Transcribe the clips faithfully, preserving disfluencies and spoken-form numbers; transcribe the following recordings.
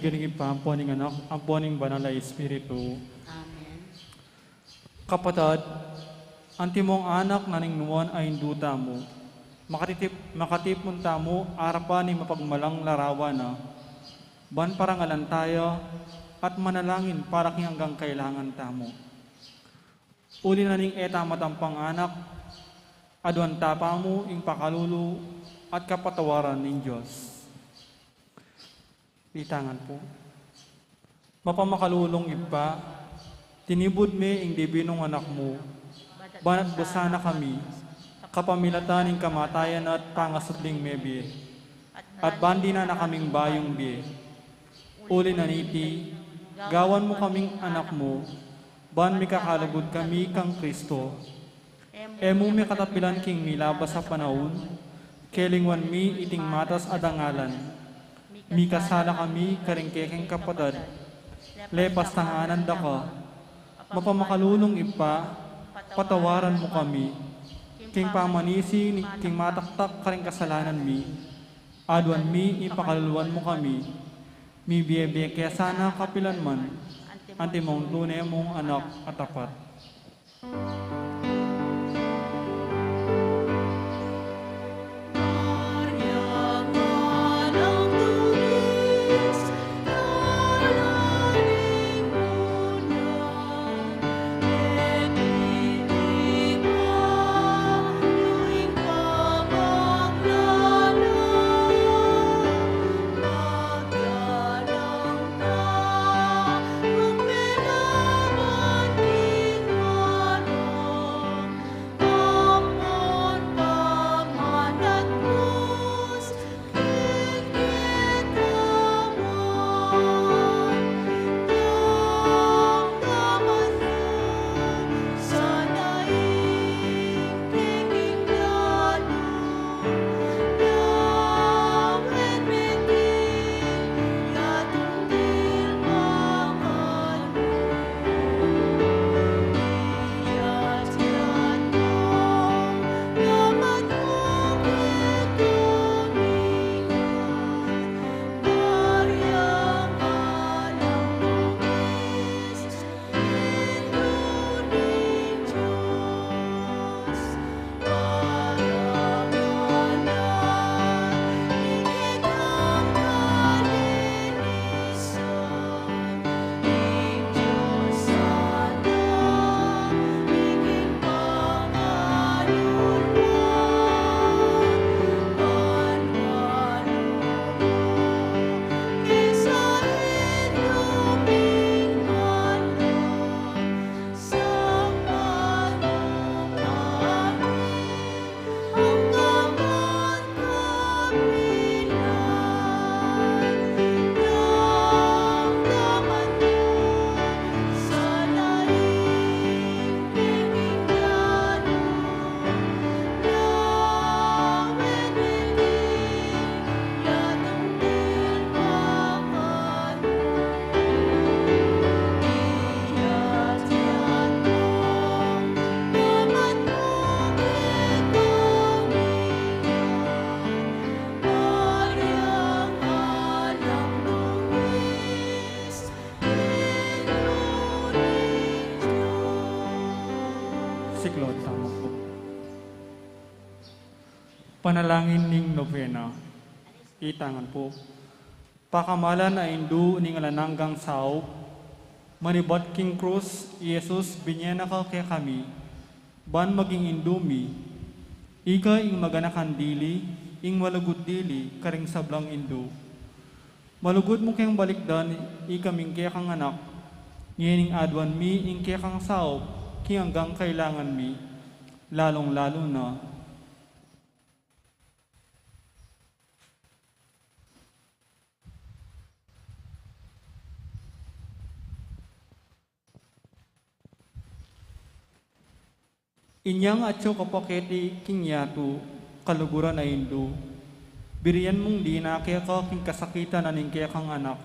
King Ibpa, ampo ning Anak, ampo ning Banal a Espiritu. Amen. Kapatad, antimong anak na ning nuan a indu tamu, makatitip-, makatipun tamu arapan ning mapagmalang larawan na, ban parangalan taya at manalangin para king anggang kailangan tamu. Uli na ning e ta matampang anak, aduan ta pa mu ing pakalulu at kapatawaran ning Dios. Itangan pu. Mapamakalulung Ibpa, tinibud me ing dibinung Anak mu, ban atbusan na kami, kapamilatan ning kamatayan at pangasubling mebie, at ban dinan na kaming bayung bie. Uli na niti, gawan mu kaming anak mu, ban mikakalugud kami kang Kristo. E mu mi katapilan king milabas a panaun, kelingwan mi iting matas a dangalan. Mikasala kami karing kekeng kapatad, lepas tanganan da ka. Mapamakalulung Ibpa, patawaran mu kami. King pamanisi ni, king mataktak karing kasalanan mi, aduan mi, ipakaluluan mu kami. Mibie-bie ke sana kapilan man, antimong tune mung anak a tapat. Siklaud tamu pu. Panalangin ning Novena. Itangan pu. Pakamalan a Indu ning alang anggang saup, manibat king krus i Jesus, binie na ka kekami, ban maging Indu mi. Ika ing maganakan dili, ing malugud dili karing sablang indu. Malugud mu keng balikdan ikaming kekang anak, ngening aduan mi ing kekang saup king anggang kailangan mi, lalung-lalu na inyang atyu ka pa keti king yatu, kaluguran a Indu. Birian mung dina keka king kasakitan na ning kekang anak.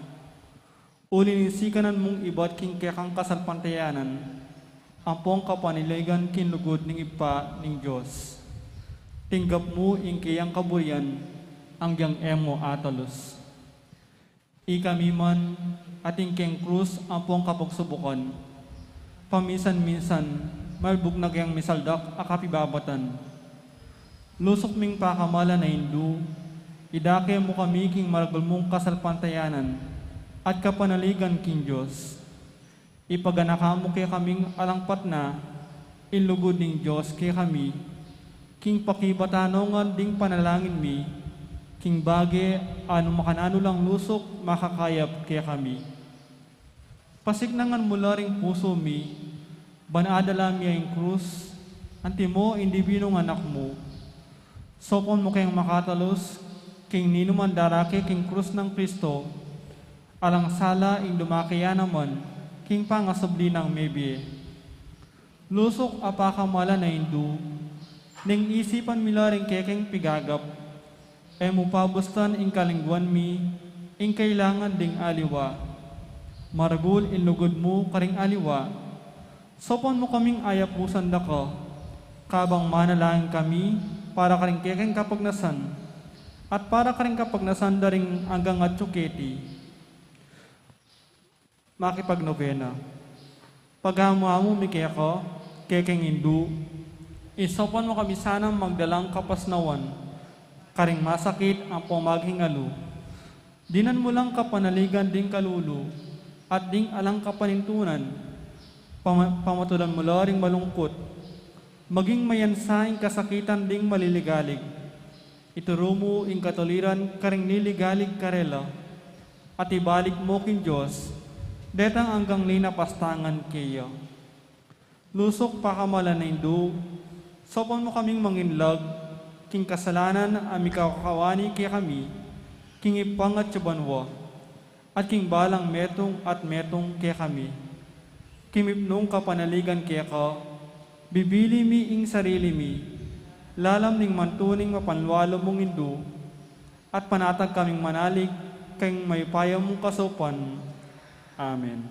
Uli ning sikanan mung ibat king kekang kasalpantayanan, ampong kapanaligan king lugud ning Ibpa ning Dios. Tinggap mu ing keyang kaburian, anggang e mu atalus. Ikami man, atin keng krus ampong kapagsubukan. Paminsan-minsan, malbug na keng misaldak a kapibabatan. Lusuk ming pakamalan a Indu, idake mu kami king maragul mung kasalpantayanan at kapanaligan king Dios. Ipaganaka mu kekaming alang patna ing lugud ning Dios kekami, king pakibatanongan ding panalangin mi, king bage a nung makananu lang lusuk makakayap kekami. Pasiknangan mu la ring pusu mi, ban adala mi ing krus, antimo ing dibinung Anak mu. Saupan mu keng makatalus king ninuman darake king krus nang Kristo, alang sala ing dumake ya naman king pangasubli nang mebie. Lusuk a pakamalan a Indu, neng isipan mi la ring kekeng pigagap, e mu pabustan ing kalingwan mi, ing kailangan ding aliwa. Maragul ing lugud mu karing aliwa, saupan mu kaming ayapusan da ka, kabang manalangin kami para karing kekeng kapagnasan, at para karing kapagnasan da ring anggang atyu keti. Makipagnobena. Pagamu-amu mi keka, kekeng Indu, isaupan mu kami sanang magdalang kapasnawan, karing masakit ampong maghingalu. Dinan mu lang kapanaligan ding kalulu, at ding alang kapanintunan, pama-, pamatulan mu la ring malungkut, maging mayansa ing kasakitan ding maliligalig. Ituru mu ing katuliran karing liligalig karela, at ibalik mu king Dios, detang anggang linapastangan keya. Lusuk pakamalan a Indu, saupan mu kaming manginlag, king kasalanan a mikakawani kekami, king Ibpang atyu banua, at king balang metung at metung kekami. King mipnung kapanaligan keka, bibili mi ing sarili mi, lalam ning mantuning mapanlualu mung Indu, at panatag kaming manalig, king mayupaya mung kasaupan. Amen.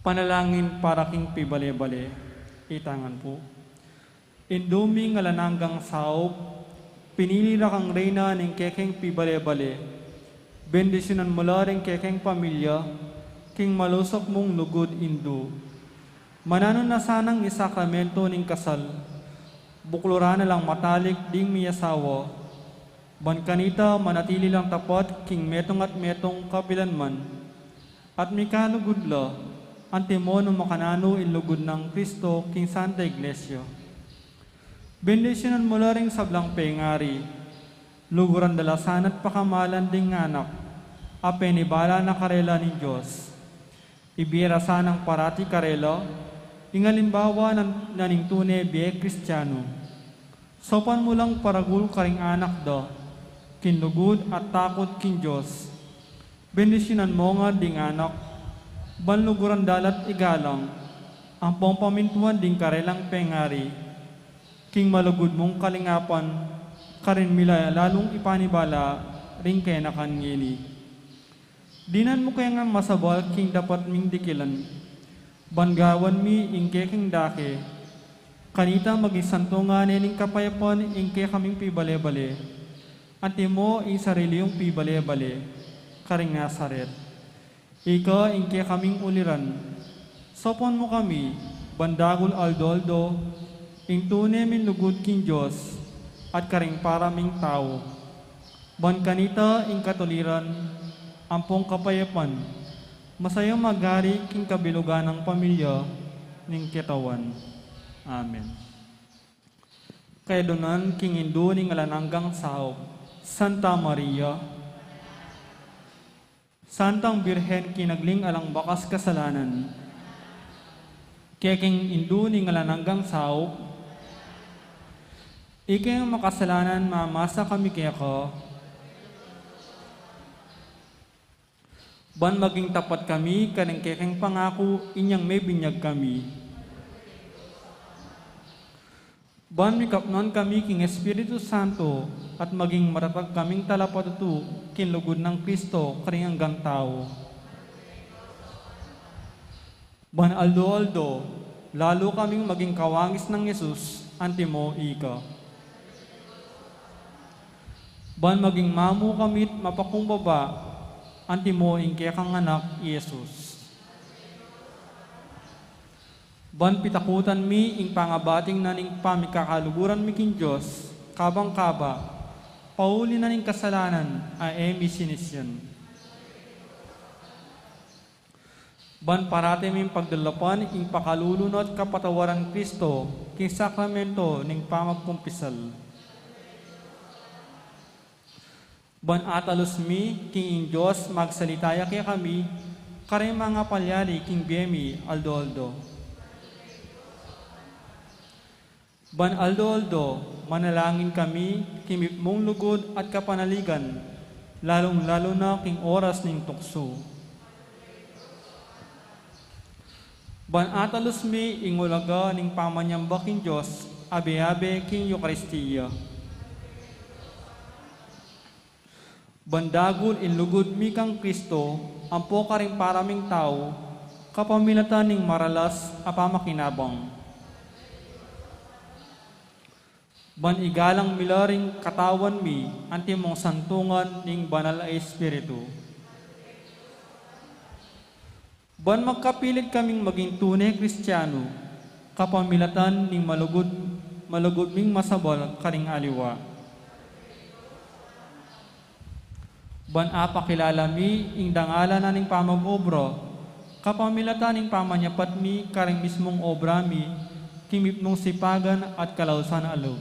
Panalangin para king pibale-bale. Itangan pu. Indu ming alang anggang saup, pinili ra kang reyna ning kekeng pibale-bale. Bendisyunan mu la ring kekeng pamilya, king malusuk mung lugud Indu. Mananu na sanang isakramento ning kasal, bukluran na lang matalik ding miyasawa, ban kanita manatili lang tapat king metung at metung kapilanman. At mikalugud la, antimo nung makananu ing lugud nang Kristo king Santa Iglesia. Bendisyunan mu la ring sablang pengari, luguran da la sana't pakamalan ding anak, a penibala na karela ning Dios. Ibie ra sanang parati karela, ing alimbawa na, na ning tune bie Kristiano. Saupan mu lang paragul karing anak da, king lugud at takut king Dios. Bendisyunan mu ngan ding anak, ban luguran da la't igalang, ampong pamintuan ding karelang pengari, king malugud mung kalingapan, karin mi la lalung ipanibala, ring kayanakan ngeni. Dinan mu ke ngan masabal king dapat ming dikilan, ban gawan mi ing kekeng dake, kanita maging santungan ne ning kapayapan ing kekaming pibale-bale, antimo ing sarili yung pibale-bale, karing Nazaret. Ika ing kekaming uliran, saupan mu kami, ban dagul aldo-aldo, ing tune ming lugud king Dios, at karing para ming tau. Ban kanita ing katuliran, ampong kapayapan, masayang magari king kabilugan nang pamilya ning ketawan. Amen. Kayadunan king Indu ning alang anggang saup, Santa Maria, Santang Birhen kinagling alang bakas kasalanan, kekeng Indu ning alang anggang saup, ikeng makasalanan mamasa kami keka, ban maging tapat kami karing kekeng pangaku inyang mebinyag kami. Ban mikapnan kami king Espiritu Santo, at maging matatag kaming talapatutu king lugud nang Kristo karing anggang tau. Ban aldo-aldo, lalu kaming maging kawangis nang Jesus, antimo ika. Ban maging mamu kami't mapakumbaba, Antimo ing kekang anak i Jesus. Ban pitakutan mi ing pangabating na ning pamikakaluguran mi king Dios, kabang kaba, pauli na ning kasalanan a e mi sinisyan. Ban parati ming pagdalapan ing pakalulu na't kapatawaran Kristo king sakramento ning pamagkumpisal. Ban atalus mi king ing Dios magsalita ya kekami, karing mangapalyali king bie mi aldo-aldo. Ban aldo-aldo, manalangin kami king mipnung lugud at kapanaligan, lalung-lalu na king oras ning tuksu. Ban atalus mi ing ulaga ning pamanyamba king Dios, abe-abe king Eukaristia. Ban dagul ing lugud mi kang Kristo, ampo karing para ming tau, kapamilatan ning maralas a pamakinabang. Ban igalang mi la ring katawan mi, antimong santungan ning Banal a Espiritu. Ban magkapilit kaming maging tune Kristiano, kapamilatan ning malugud, malugud ming masabal karing aliwa. Ban apakilala mi ing dangalan na ning pamag-obra, kapamilatan ning pamanyapat mi karing mismung obra mi, king mipnung sipagan at kalausan a lub.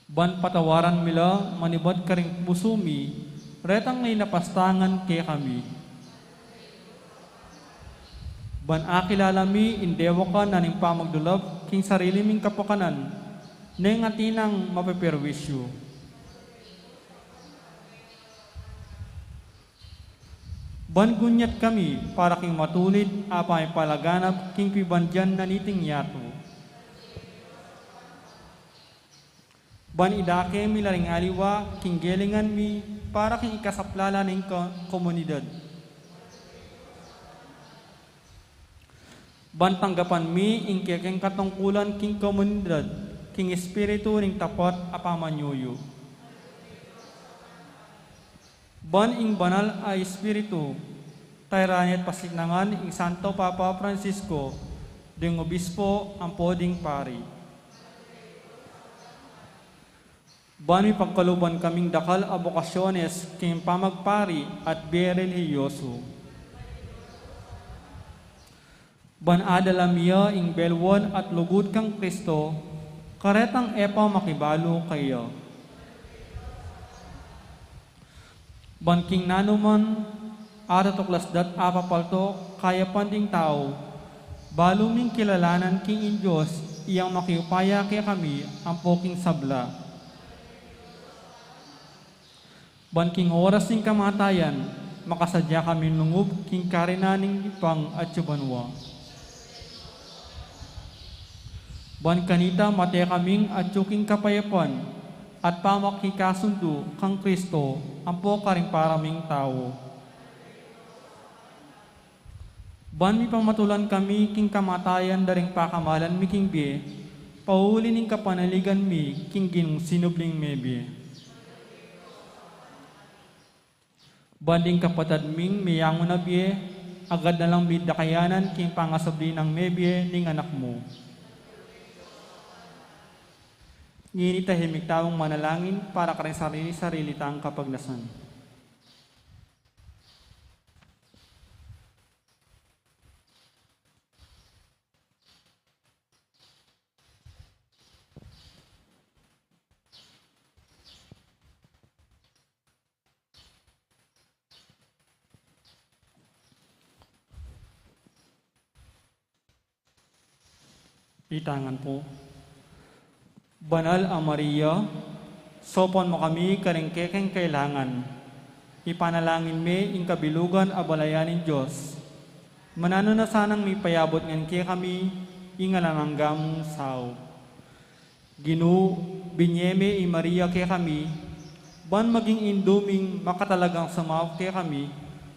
Ban patawaran mi la manibat karing pusu mi, retang napastangan kekami. Ban akilala mi ing dewakan na ning pamagdulap king sarili ming kapakanan, neng atin nang mapeperwisyu. Ban gunyat kami para king matulid a pamipalaganap king pibandian na niting yatu. Ban idake mi la ring aliwa king gelingan mi para king ikasaplala ning ko-, komunidad. Ban tanggapan mi ing kekeng katungkulan king komunidad, king espiritu ning tapat a pamanyuyu. Ban ing Banal a Espiritu, tayran at pasiknangan ing Santo Papa Francisco, ding obispo ampo ding pari. Ban mipagkaluban kaming dakal a bokasyones king pamagpari at bie relihiyoso. Ban adala mi ya ing belwan at lugud kang Kristo, karetang e pa makibalu kaya. Ban king nanuman a tutuklas dat apapalto kayapan ding tau, balu ming kilalanan king ing Dios, iyang makiupaya kekami ampo king sabla. Ban king oras ning kamatayan, makasadya kaming lungub king karinan ning Ibpang atyu banua. Ban kanita mate kaming atyu king kapayapan at pamakikasundu kang Kristo ampo karing para ming tau. Ban mipamatulan kami king kamatayan da ring pakamalan mi king bie, pauli ning kapanaligan mi king Ginung sinubling mebie. Ban ding kapatad ming meyangu na bie, agad na lang mi dakayanan king pangasubli nang mebie ning Anak mu. Ngeni tahimik tang manalangin para karing sarili-sarili tang kapagnasan. Itangan pu. Banal a Maria, saupan mu kami karing kekeng kailangan. Ipanalangin me ing kabilugan a balayan ning Dios. Mananu na sanang mipayabut ngan kekami ing alang angga mung saup. Ginu, binye me i Maria kekami, ban maging indu ming makatalagang sumaup kekami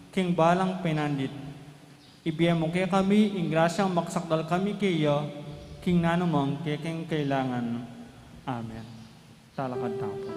king balang penandit. Ibie mu kekami ing grasyang magsakdal kami keya king nanumang kekeng kailangan. Amen. Talakad tamu pu.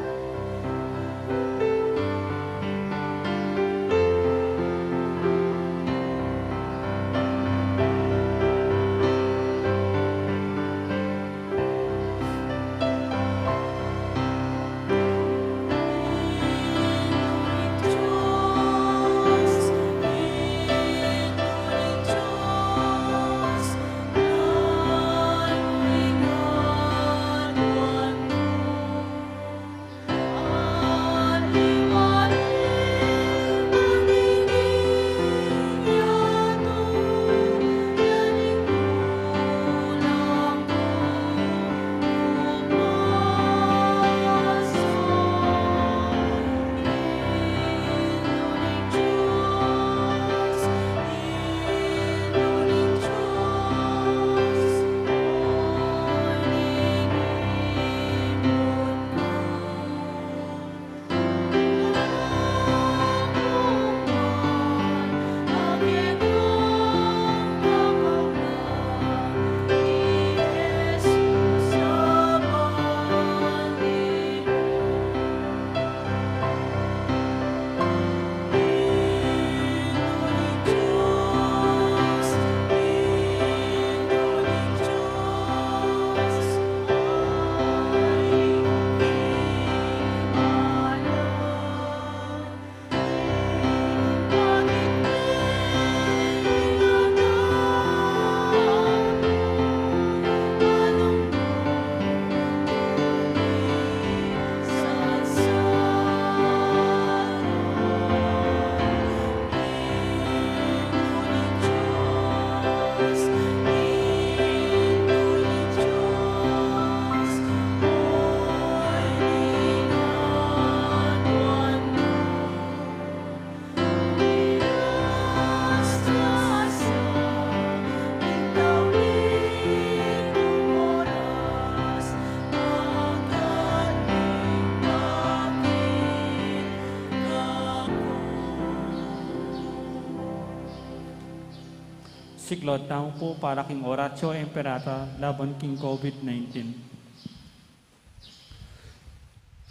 Siklaud tamu pu para king Oratio Imperata laban king COVID nineteen.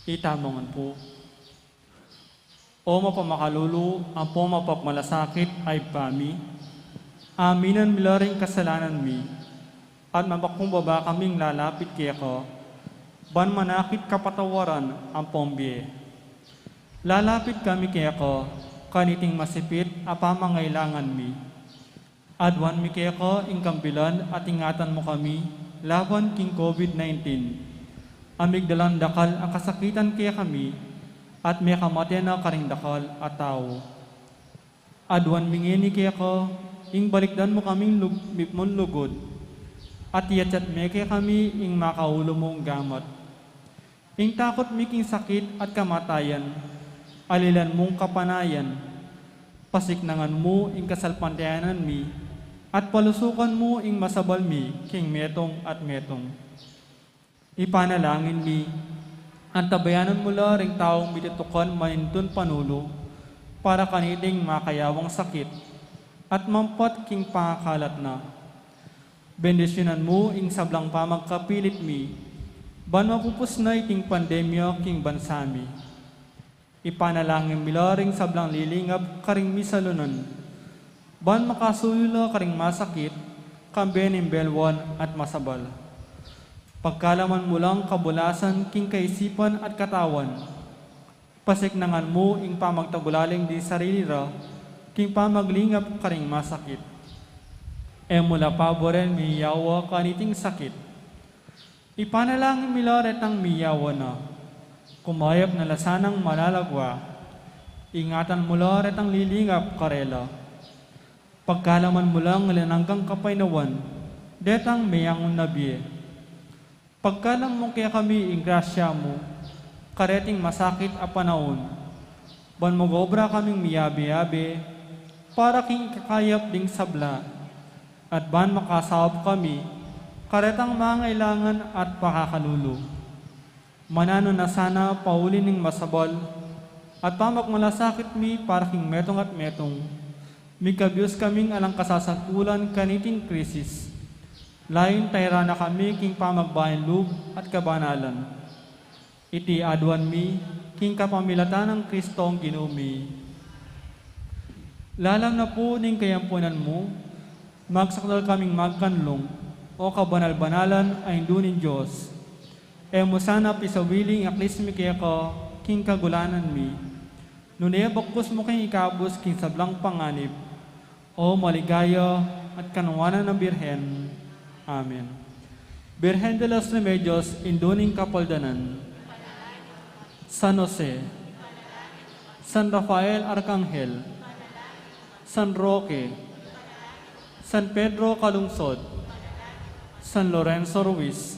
Itamu ngan pu. O mapamakalulu ampong mapagmalasakit a Ibpa mi, aminan mi la ring kasalanan mi, at mapakumbaba kaming lalapit keka, ban manakit kapatawaran ampong bie. Lalapit kami keka, kaniting masipit a pamangailangan mi. Aduan mi keka ing kambilan at ingatan mu kami laban king COVID nineteen. A migdalan dakal a kasakitan kekami at mekamate na karing dakal a tau. Aduan mi ngeni keka ing balikdan mu kaming lug-, mipmun lugud at iyatyat me kekami ing makaulu mung gamat. Ing takut mi king sakit at kamatayan, alilan mung kapanayan, pasiknangan mu ing kasalpantayanan mi, at palusukan mu ing masabal mi king metung at metung. Ipanalangin mi, antabayanan mu la ring taung mitutukan manintun panulu para kaniting makayawang sakit, at mampat king pangakalat na. Bendisyunan mu ing sablang pamagkapilit mi, ban mapupus na iting pandemya king bansa mi. Ipanalangin mi la ring sablang lilingap karing misalunan, ban makasuyu la karing masakit, kambe ning belwan at masabal. Pagkalaman mu lang kabulasan king kaisipan at katawan, pasiknangan mu ing pamagtagulaling ding sarili ra king pamaglingap karing masakit. E mu la paburen miyawa kaniting sakit. Ipanalangin mi la retang miyawa na, kumayap na la sanang manalagwa. Ingatan mu la retang lilingap karela. Pagkalaman mu lang alang anggang kapaynawan detang meyangun na bie. Pagkalam mu kekami ing grasya mu kareting masakit a panaun, ban mag-obra kaming miyabe-yabe para king ikakayap ding sabla, at ban makasaup kami karetang mangailangan at pakakalulu. Mananu na sana pauli ning masabal at pamagmalasakit mi para king metung at metung, mikabius kaming alang kasasakulan kaniting krisis. Layun tayra na kami king pamagbaing lub at kabanalan. Iti aduan mi king kapamilatan nang Kristong Ginu mi. Lalam na pu ning kayampunan mu, magsakdal kaming magkanlung, o kabanal-banalan a Indu ning Dios. E mu sana pisawili ing aklis mi keka king kagulanan mi, nune bagkus mu keng ikabus king sablang panganib, o maligaya at kanuanan a Birhen. Amen. Birhen de los Remedios, Indu ning Kapaldanan, San Jose, San Rafael Arkanghel, San Roque, San Pedro Calungsod, San Lorenzo Ruiz,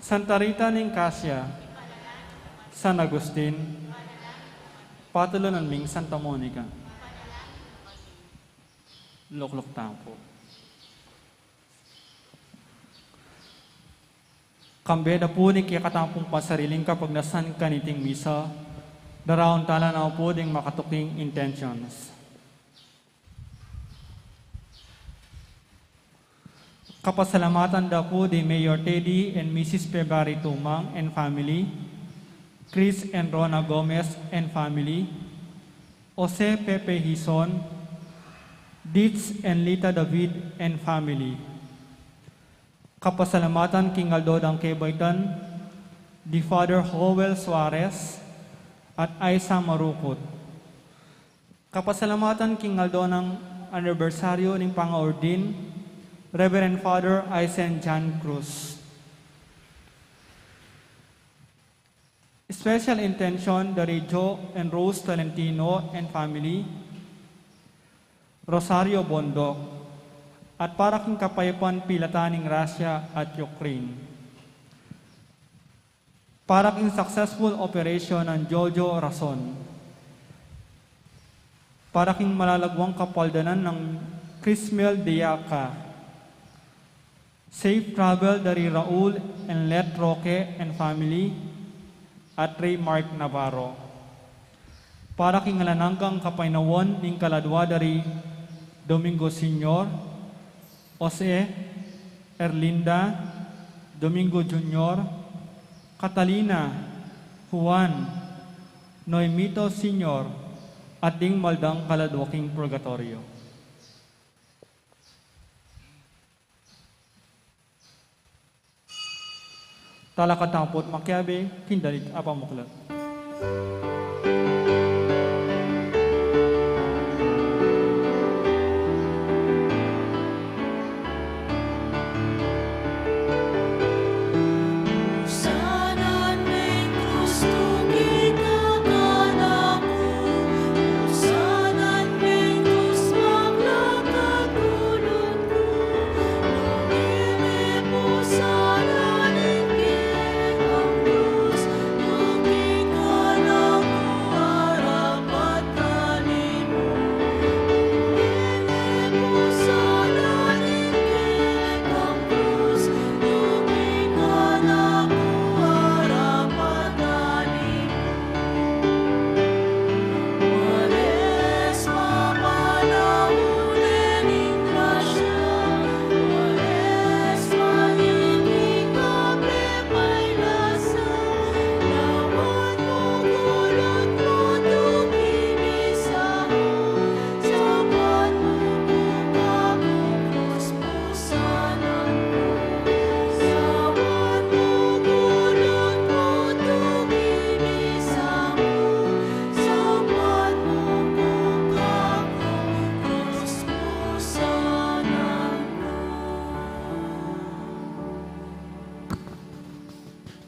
Santa Rita ning Casia, San Agustin, patulunan ming Santa Monica. Lukluk tamu pu. Kambe da pu ning kekatamung pansariling kapagnasan kaniting misa, daraun tala na pu ding makatuking intentions. Kapasalamatan da pu di Mayor Teddy and Missus February Tumang and family, Chris and Rona Gomez and family, Jose Pepe Hizon, Ditz and Lita David and family. Kapasalamatan king aldo dang kebaitan di Father Joel Suarez at Aisa Marukut. Kapasalamatan king aldo nang anibersaryu ning pangaordin Reverend Father Aisen John Cruz. Special intention dari Joe and Rose Tolentino and family, Rosario Bondoc, at para king kapayapan pilatan ning Russia at Ukraine. Para king successful operation nang Jojo Rason. Para king malalagwang kapaldanan nang Crismel Diaca. Safe travel dari Raul and Let Roque and family at Ray Mark Navarro. Para king alang anggang kapaynawan ning kaladwa dari Domingo Senior, Jose, Erlinda, Domingo Junior, Catalina, Juan, Noemito Senior, at ding maldang kaladwa king purgatoryo. Talakad tamu pu't makiabe king dalit a pamuklat.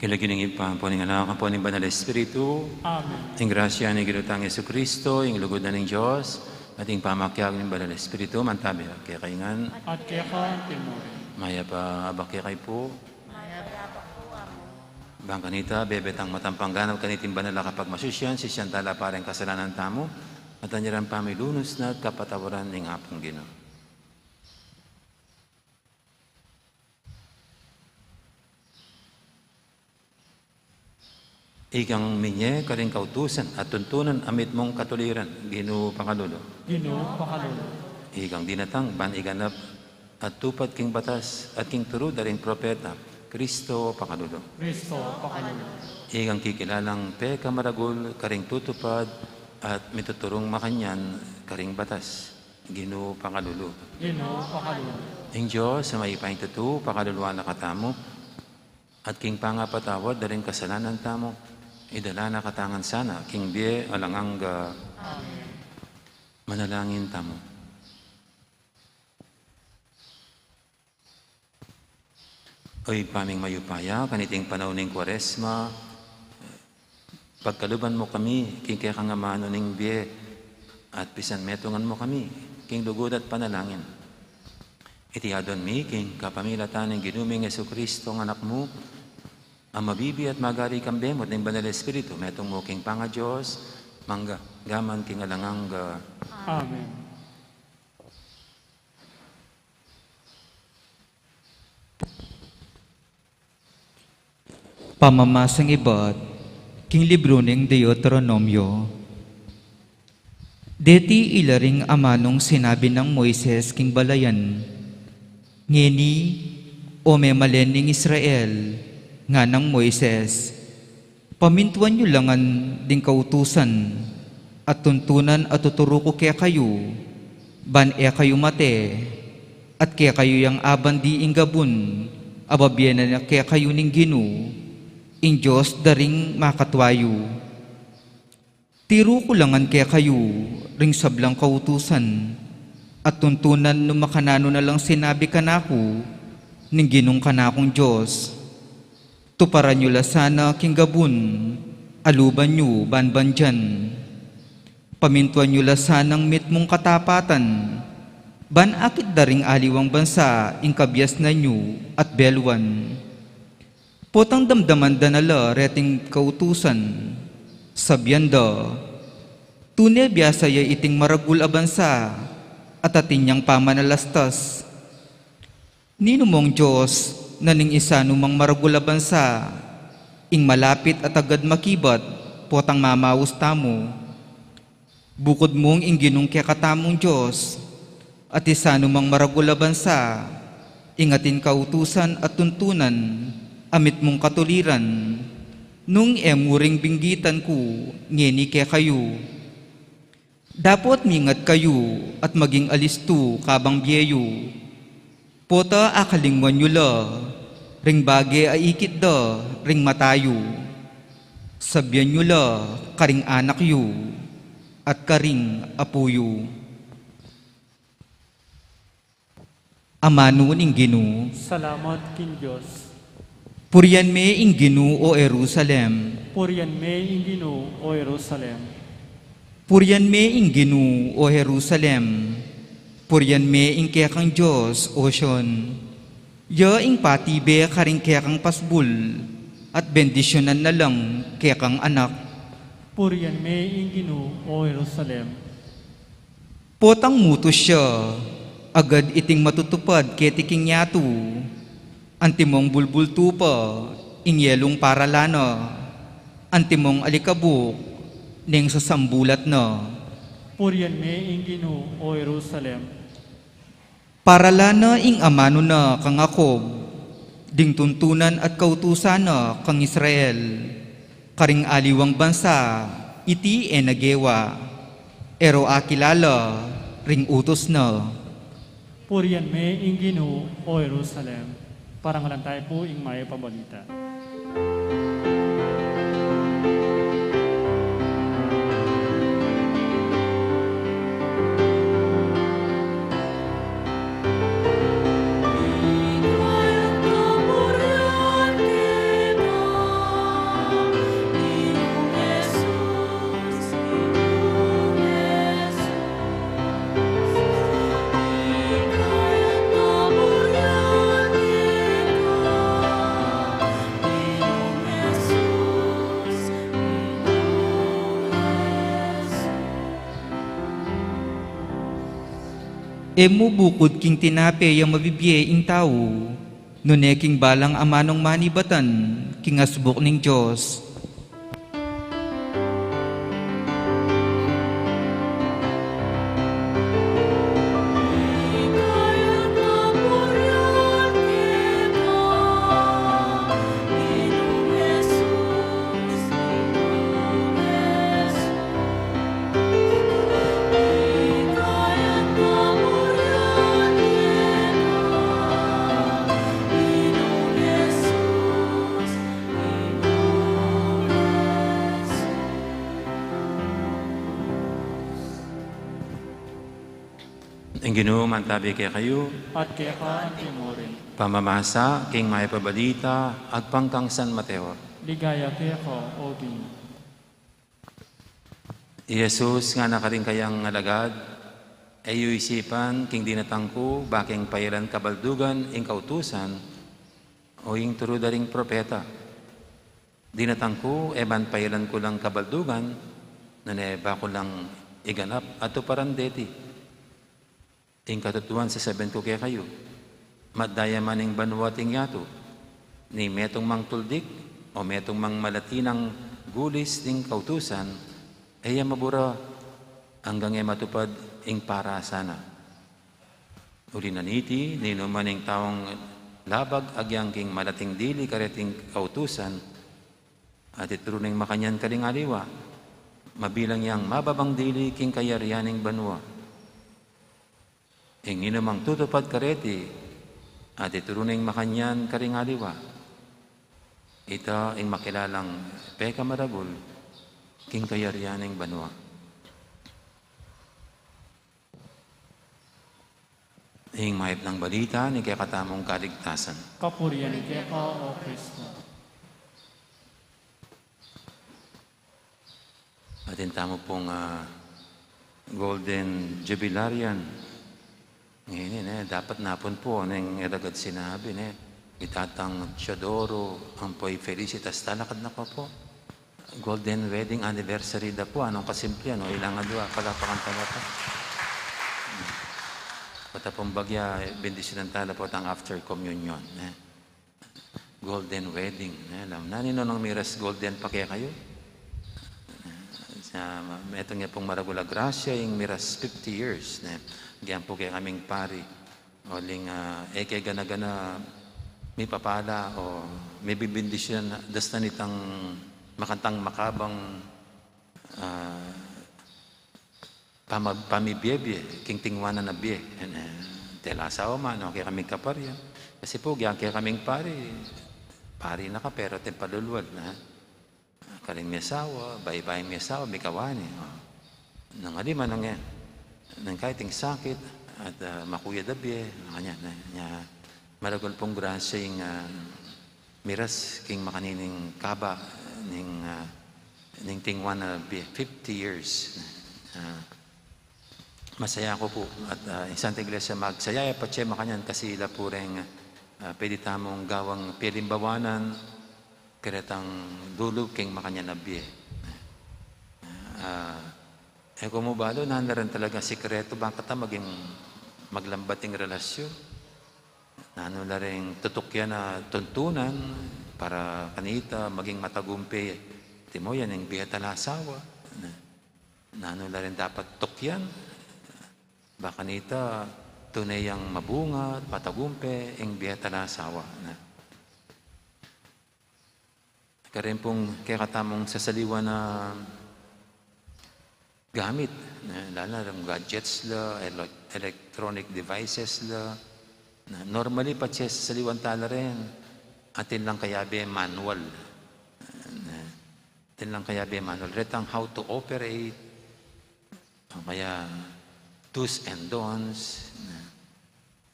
King lagyu ning Ibpa, ampo ning Anak, ampo ning Banal Espiritu. Amen. Ing grasya ning Ginu tang Jesucristo, ing lugud na ning Dios, at ing pamakiabe ning Banal Espiritu, mantabi kekayu ngan. At keka antimurin. Mayap a abak kekayu pu. Mayap a abak pu, Among. Bang kanita, bebe tang matampang ganap kaniting banal a kapagmasusyan, sisian tala pa ring kasalanan tamu, at anyaran pa ing lunus na at kapatawaran ning Apung Ginu. Ikang minye karing kautusan at tuntunan a mitmung katuliran, Ginu pakalulu. Ginu pakalulu. Ikang dinatang ban iganap at tupad king batas at king turu da ring propeta, Kristo pakalulu. Kristo pakalulu. Ikang kikilalang pekamaragul karing tutupad at mituturung makanyan karing batas, Ginu pakalulu. Ginu pakalulu. Ing Dios a mayupayang tutu pakaluluan na katamu, at king pangapatawad da ring kasalanan tamu, idala na katamu ngan sana king bie alang angga. Amen. Manalangin tamu. O Ibpa ming mayupaya, kaniting panaun ning Kuaresma, pagkaluban mu kami king kekang amanu ning bie, at pisanmetungan mu kami king lugud at panalangin. Iti adwan mi king kapamilatan ning Ginu ming Jesucristo, ing Anak mu, a mabibie at magari kambe mu at ning Banal Espiritu, metung mu king pangaDios, mangga man king alang angga. Amen. Pamamasang ibat king libru ning Deuteronomio. Deti ila ring amanung sinabi nang Moises king balayan, "Ngeni, o memalen ning Israel," nganang Moises, "pamintuan yu la ngan ding kautusan at tuntunan a tuturu ku kekayu, ban e kayu mate, at kekayu yang aban di ing gabun a babie na kekayu ning Ginu, ing Dios da ring makatua yu. Tiru ku la ngan kekayu ring sablang kautusan at tuntunan nung makananu na lang sinabi kanaku ning Ginung kanakung Dios. Tuparan yu la sana king gabun a luban yu ban bandian. Pamintuan yu la sanang mitmung katapatan, ban akit da ring aliwang bansa ing kabiasnan yu at beluan." Potang damdaman da na la reting kautusan, sabian da, "Tune biasa ya iting maragul a bansa at atin yang pamanalastas. Ninu mung Dios na ning isanu mang maragul a bansa ing malapit at agad makibat potang mamaus tamu? Bukud mung ing Ginung kekatamung Dios at isanu mang maragul a bansa Ing atin kautusan at tuntunan, a mitmung katuliran, nung e mu ring binggitan ku ngeni kekayu. Dapot mingat kayu at maging alistu kabang bie yu. Pota akalingwan yu la ring bage a ikit da ring mata yu. Sabian yu la karing anak yu at karing apu yu. Amanu ning Ginu. Salamat king Dios. Purian me ing Ginu, o Jerusalem. Purian me ing Ginu, o Jerusalem. Purian me ing Ginu, o Jerusalem. Purian me ing kekang Dios, o Sion. Ya ing patibe karing kekang pasbul, at bendisyunan na lang kekang anak. Purian me ing Ginu, o Jerusalem. Potang mutus ya, agad iting matutupad keti king yatu. Antimong bulbul tupa, ing yelung paralan na. Antimong alikabuk, neng sasambulat na. Purian me ing Ginu, o Jerusalem. Paralan na ing amanu na kang Jacob, ding tuntunan at kautusan na kang Israel. Karing aliwang bansa, iti e na gewa, e ro akilala ring utus na. Purian me ing Ginu, o Jerusalem. Parangalan tayu pu ing mayap a balita. E mu bukud king tinape ya mabibie ing tau, nune king balang amanung manibatan king asbuk ning Dios. Ing Ginu mantabi kekayu. At keka antimurin. Pamamasa king mayap a balita agpang kang San Mateo. Ligaya keka, o Ginu. I Jesus ngana karing kayang alagad, e yu isipan king dinatang ku ba king payalan kabaldugan ing kautusan, o ing turu da ring propeta. Dinatang ku, e ban payalan ku lang kabaldugan, nune ba ku lang iganap at tuparan deti. Ing katutuan sasabian ku kekayu, matda ya man ing banua at ing yatu, ning metung mang tuldik o metung mang malati nang gulis ning kautusan, e ya mabura anggang e matupad ing parasan na. Uli na niti, ninuman ing taung labag agyang king malating dili kareting kautusan, at ituru neng makanyan karing aliwa, mabilang yang mababang dili king kayarian ning banua. Ing ninumang tutupad kareti, at ituru neng makanyan karing aliwa, ita ing makilalang pekamaragul king kayarian ning banua. Ing mayap nang balita ning kekatamung kaligtasan. Kapurian keka, o Kristo. Atin tamu pung, ah, Golden Jubilarian. Ngeni, ne, dapat napun pu, neng alagad sinabi, ne, i Tatang Teodoro, ampo i Felicitas, talakad na ko pu. Golden wedding anniversary da pu, nung kasimple, no? Ilang adua, kalapakan ta na pu. Pota pung bagya, bendisyunan tala pu tang after communion, ne? Golden wedding, ne? Alam na, ninu nang miras golden pa kekayu? Sa, metung ya pung maragul a grasya, ing miras fifty years, ne? Gyan pu kekaming pari. Uling, ah, e ke gana-gana mipapala o mibibindisyon dastan itang makantang makabang, ah, pama-, pamibie-bie, king tingwanan a bie. E, tela asawa man, o kekaming kaparyan. Kasi pu, gyan kekaming pari, pari na ka, pero atin palulwal, na. Karin miasawa, baybay miasawa, mikawani. O. Nung ali man, nung, e, nung kayting sakit, at, ah, makuyad a bie, makanyan, na, nya, maragul pung grasya ing, ah, miras king makanining kaba ning, ah, ning tingwanan a bie, fifty years. Ah, masaya ku pu at, ah, ing Santa Iglesia magsaya ya patse makanyan kasi ila pu reng, ah, pwede tamung gawang pialimbawanan karetang lulu king makanyan a bie. Ah, e ku mu balu, nanu la rin talagang sikretu, bakit ta maging maglambat ing relasyon? Nanu la ring tutukyan a tuntunan para kanita maging matagumpe? Antimo yan ing bie at asawa. Nanu la ring dapat tukyan ba kanita tune yang mabunga at matagumpe ing bie at asawa? Na. Karin pung kekatamung sasaliwan a gamit, na, lalo na ring gadgets la, ele-, electronic devices la, na, normally, patse sasaliwan tala rin, atin lang kayabe manual. Na, atin lang kayabe manual. Retang how to operate, o kaya do's and don'ts. Na.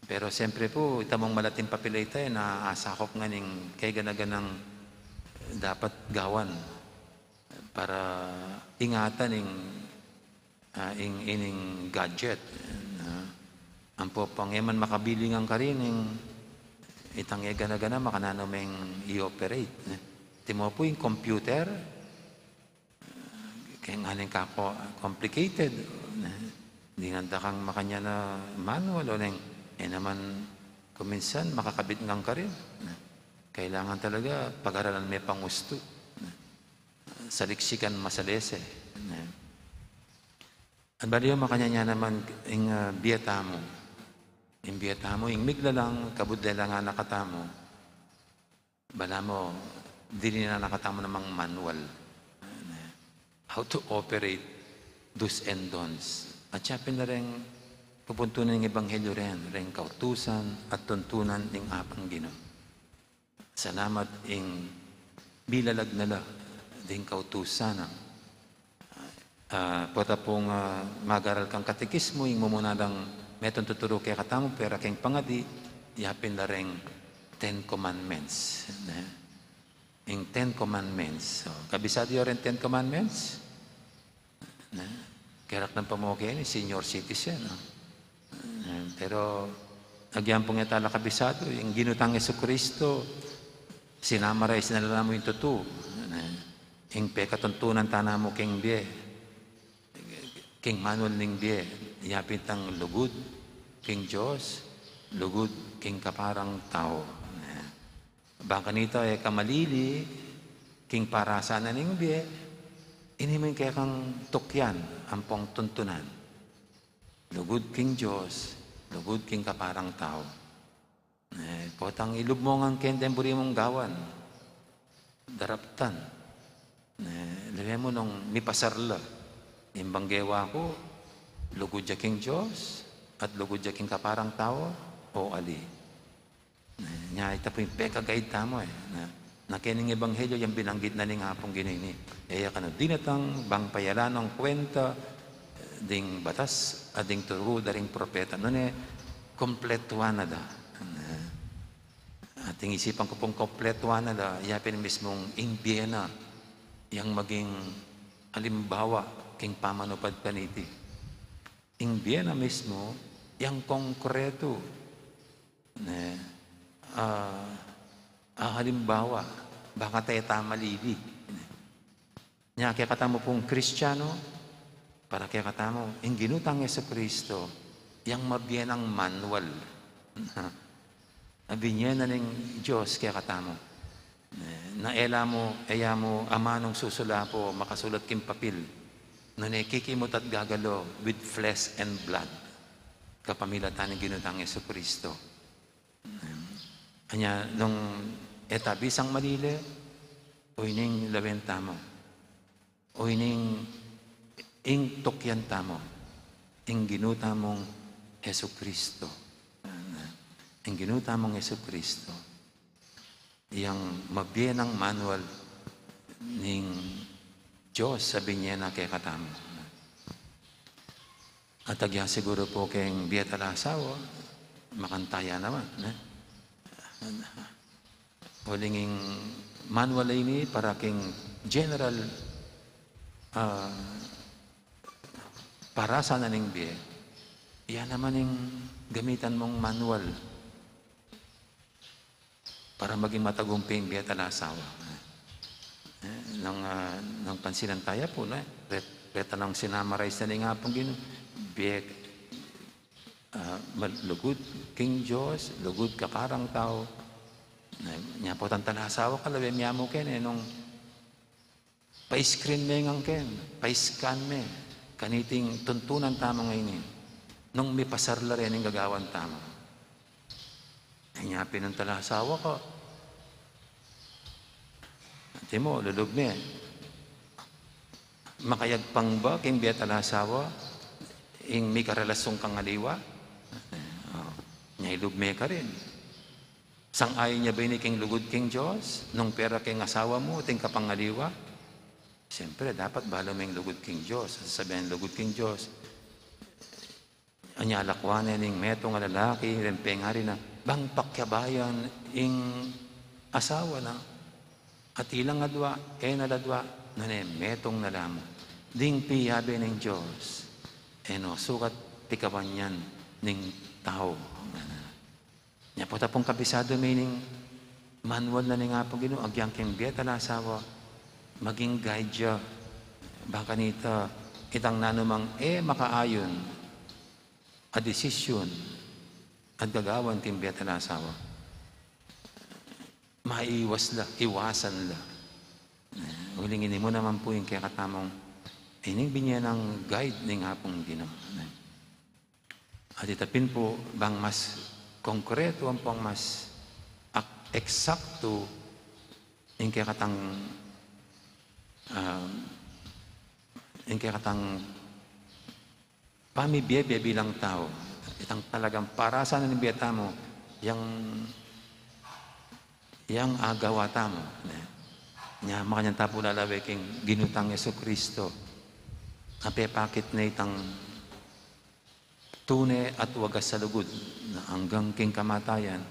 Pero siyempre pu, ita mung malating papel ita, e, na asakup ngan ning kegana-ganang dapat gawan para ingatan ing, ah, ing, ining gadget, na ampo pang e man makabili ngan karin ing itang e gana-gana, makananu meng i-operate, e. Antimo pu ing computer, keng aning kako complicated, e. Dinan da kang makanyan a manual, o neng, e naman kuminsan makakabit ngan karin, e. Kailangan talaga pagaralan me pangustu, e. Saliksikan masalese, e. At bale yu, makanyan ya naman ing, ah, bie tamu. Ing bie tamu, ing miglalang, kabud lelangan na katamu. Balamu, dininan na katamu namang manual. How to operate do's and don'ts. At siya pin la reng pupuntunan ning ebanghelyo ren, reng kautusan at tuntunan ning Apung Ginu. Salamat ing bilalag na la ding kautusan. Ah, pota pung, ah, magaral kang katekismo, ing mumuna lang metung tuturu kekatamu, pero keng pangadi, yapin la reng Ten Commandments, ne? Ing Ten Commandments. So, kabisado yu reng Ten Commandments? Ne? Keraknan pa mu keni, senior citizen, no? Eh, pero agyang pung e tala kabisado, ing Ginu tang Jesucristo, sinamarize na la mu ing tutu, ne? Ing pekatuntunan tana mu king bie, king manual ning bie, yapin tang lugud king Dios, lugud king kaparang tau, ne? Bang kanita e ka malili king parasan na ning bie, ini mu ing kekang tukyan ampong tuntunan. Lugud king Dios, lugud king kaparang tau. Eh, potang ilub mu ngan keng deng buri mung gawan, daraptan. Eh, lawen mu nung mipasar la, ing bang gewa ku, lugud ya king Dios at lugud ya king kaparang tau, o ali? Nya, ita pu ing peka-guide tamu, e. Na, na kening ebanghelyo yang binanggit na ning Apung Ginu ini. E ya kanu dinatang bang payalan nang kuwenta, e, ding batas, a ding turu da ring propeta. Nune, kumpletuan na da. Na, ating isipan ku pung kumpletuan na da, ya pin mismung ing bie na, yang maging alimbawa king pamanupad kaniti. Ing bie na mismu, yang konkretu, ne, a, a halimbawa, bang kanita e ta malili. Nya kekatamu pung Kristiano, para kekatamu, ing Ginu tang Jesucristo, yang mabie nang manual. A binie na ning Dios kekatamu. Eh, na e la mu, e ya mu amanung susulapo, makasulat king papil. Nune kikimut at gagalo with flesh and blood. kapamilatan ning Ginu tang Jesucristo. Anya, nung e ta bisang malili, o ining lawen tamu, o ining ing tukyan tamu, ing Ginu tamung Jesucristo. Ing Ginu tamung Jesucristo. Yang mabie nang manual ning Dios a binie na kekatamu. At agya siguru pu keng bie at alang asawa, makanta ya naman, ne? Uling ing manual a ini para keng general, ah, parasan na ning bie. Ya naman ing gamitan mung manual para maging matagumpe ing bie at alang asawa. Eh, nung, ah, nung pansinan taya pu, ne? Ret-, reta nung sinamarais na ning Apung Ginu, bie, ah, mal-, lugud king Dios, lugud kakarang tau. Ne, nya pu tang alang asawa, kalawe miyamu keni, nung pa-screen me ngan ken, pa-scan me kaniting tuntunan tamu ngeni, nung mipasar la reni ing gagawan tamu. Nya pin nung alang asawa ka, antimo, lulub me. Makayagpang ba king bie at alang asawa ing mikarelasyun kang aliwa? O, nya ilub me karin. Sang-ayon ya ba ini king lugud king Dios, nung pera king asawa mu, atin kang aliwa? Siyempre, dapat balu me ing lugud king Dios. Sasabian lugud king Dios, anya lakwan ne ning metung a lalaki, reng pengari na, bang pakiabayan ing asawa na, at ilang adwa, e na la adwa, nune metung na la mu. Ding piyabe ning Dios, e no sukat pikawan yan ning tau. Nya pu ta pung kabisadu me ning manual na ning Apung Ginu, agyang king bie at alang asawa, maging guide ya, ba kanita, itang nanumang e makaayun a desisyon at gagawan king bie at alang asawa. Maiwas la, iwasan la. Eh, uling ini mu naman pu ing kekatamung, ining binie nang guide ning Apung Ginu. At ita pin pu, bang mas konkretu ampong mas ak-, eksaktu ing kekatang, ah, ing kekatang pamibie-bie bilang tau, itang talagang parasan ning bie tamu, yang, yang agawa tamu, ne? Nya, makanyan ta pu lalawe king Ginu tang Jesucristo, a pepakit ne itang tune at wagas a lugud, na anggang king kamatayan,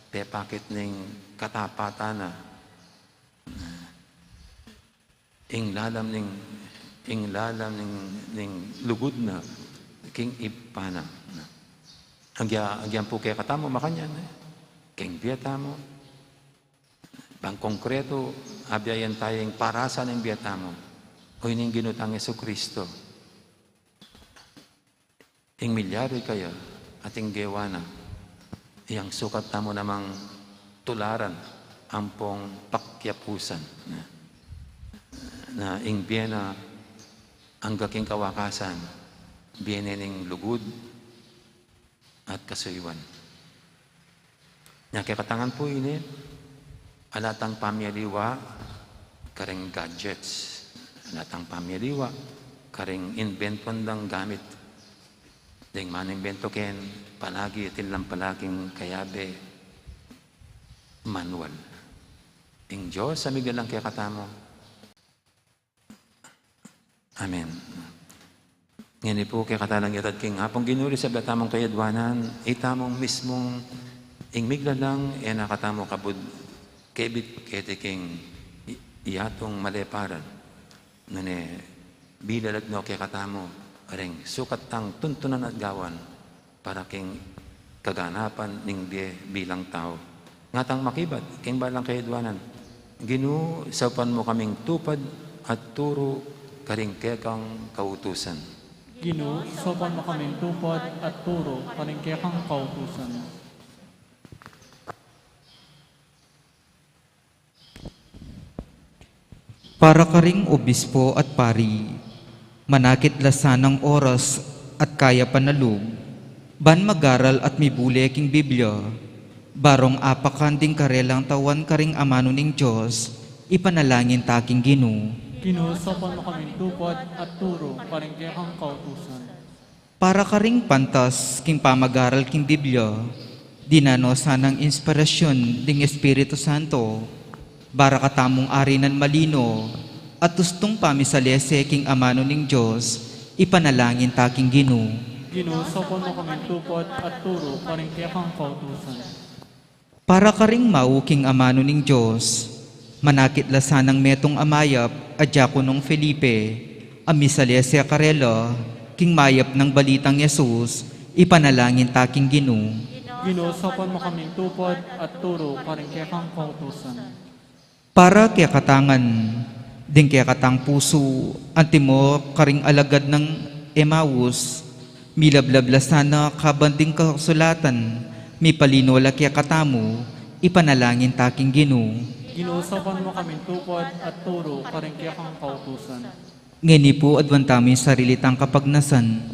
pepakit ne ing katapatan na, ing lalam ning, ing lalam ning, ning lugud na, king Ibpa na. Agya, agyan pu kekatamu makanyan, eh. King bie tamu. Bang konkretu, abiayan taya ing parasan ning bie tamu. O ining Ginu tang Jesucristo. Ing milyari kaya, ating gewa na, yang sukat tamu namang tularan, ampong pakiapusan, na, na ing bie na angga king kawakasan, bie ne ning lugud at kasuyuan. Nya kekatang pu ini, ala tang pamialiwa kareng gadgets, ala tang pamialiwa kareng imbentuan dang gamit. Deng manimbentu ken, palagi atin lang palaking kayabe manual. Ing Dios a miglalang kekatamu. Amen. Ngeni pu, kekatamu lang yatad king Apung Ginu, sabyan tamung kayadwanan, itamung mismung ing miglalang, e na katamu kabud kebit keti king i-, yatung maleparan. Nune, bilalag no kekatamu, reng sukat tang tuntunan at gawan, para king kaganapan ning bie bilang tau. Ngatang makibat king balang kayadwanan, Ginu, saupan mu kaming tupad at turu karing kekang kautusan. Ginu, saupan mu kaming tupad at turu karing kekang kautusan. Para karing obispo at pari, manakit la sanang oras at kayapan a lub, Ban magaral at mibule king Biblia, barong apakan ding karelang tauan karing amanu ning Dios, ipanalangin ta king Ginu. Ginu, saupan mu kaming tupad at turu karing kekang kautusan. Para karing pantas king pamagaral king Biblia, dinan no sanang inspirasyun ding Espiritu Santo, para katamung arinan malino at ustung pamisalese king amanu ning Dios, ipanalangin ta king Ginu. Ginu, saupan mu kaming tupad at turu karing kekang kautusan. Para karing mau king amanu ning Dios, manakit la sanang metung a mayap a diakonong Felipe, a misalese karela king mayap nang balitang Jesus, ipanalangin ta king Ginu. Ginu, saupan mu kaming tupad at turu karing kekang kautusan. Para kekatang ngan, ding kekatang pusu, antimo karing alagad nang Emaus, milablab la sana kaban ding kasulatan, mipalino la kekatamu, ipanalangin ta king Ginu. Ginu, saupan mu kaming tupad at turu karing kekang kautusan. Ngeni pu, aduan tamu ing sarili tang kapagnasan.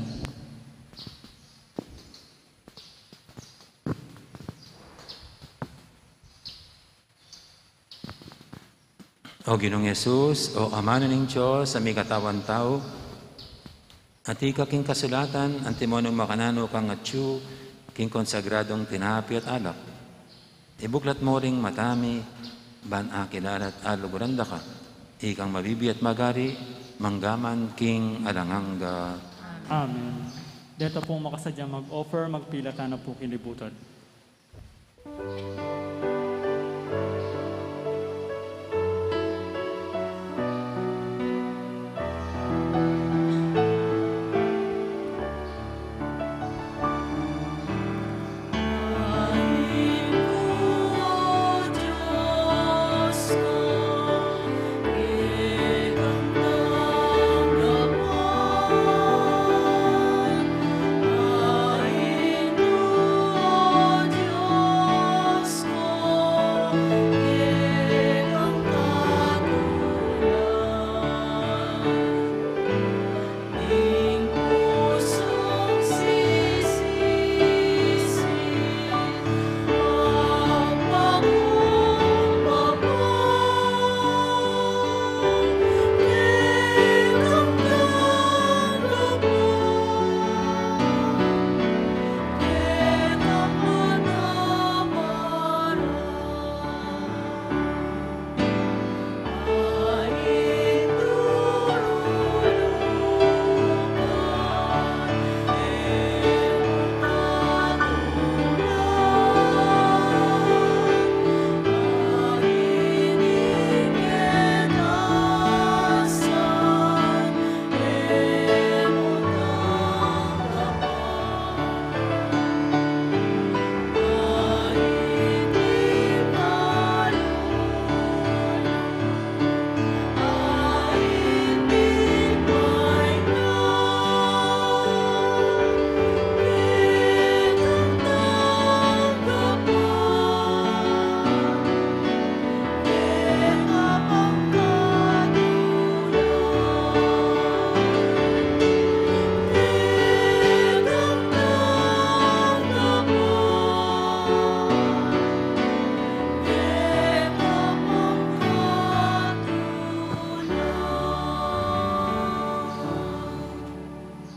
O Ginung Jesus, o Amanu ning Dios a mikatawan tau, atiu ka king kasulatan, antimo nung makananu kang atyu king konsagradung tinape at alak. Ibuklat mu ring mata mi, ban akilala at aluguran da ka. Ikang mabibie at magari, mangga man king alang angga. Amen. Deta pung makasadya mag-offer, magpilatan na pu king libutad.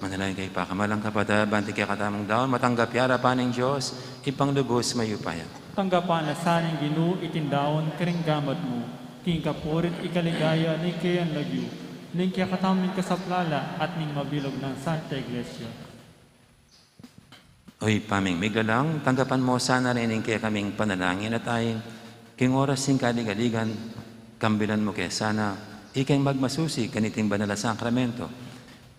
Manalangin kayu, pakamalan kung kapatad, ban ding kekatamung daun matanggap ya king arapan ning Dios, Ibpang lubus mayupaya. Tanggapan na sa ning Ginu iting daun karing gamat mu, king kapurian at ikaligaya ning keyang lagyu, ning kekatamung kasaplalan at ning mabilug nang Santa Iglesia. O Ibpa ming miglalang, tanggapan mu sana rin ing kekaming panalangin at ain, king oras ning kaligaligan, kambilan mu ke sana, ikeng magmasusi kaniting banal a sakramento.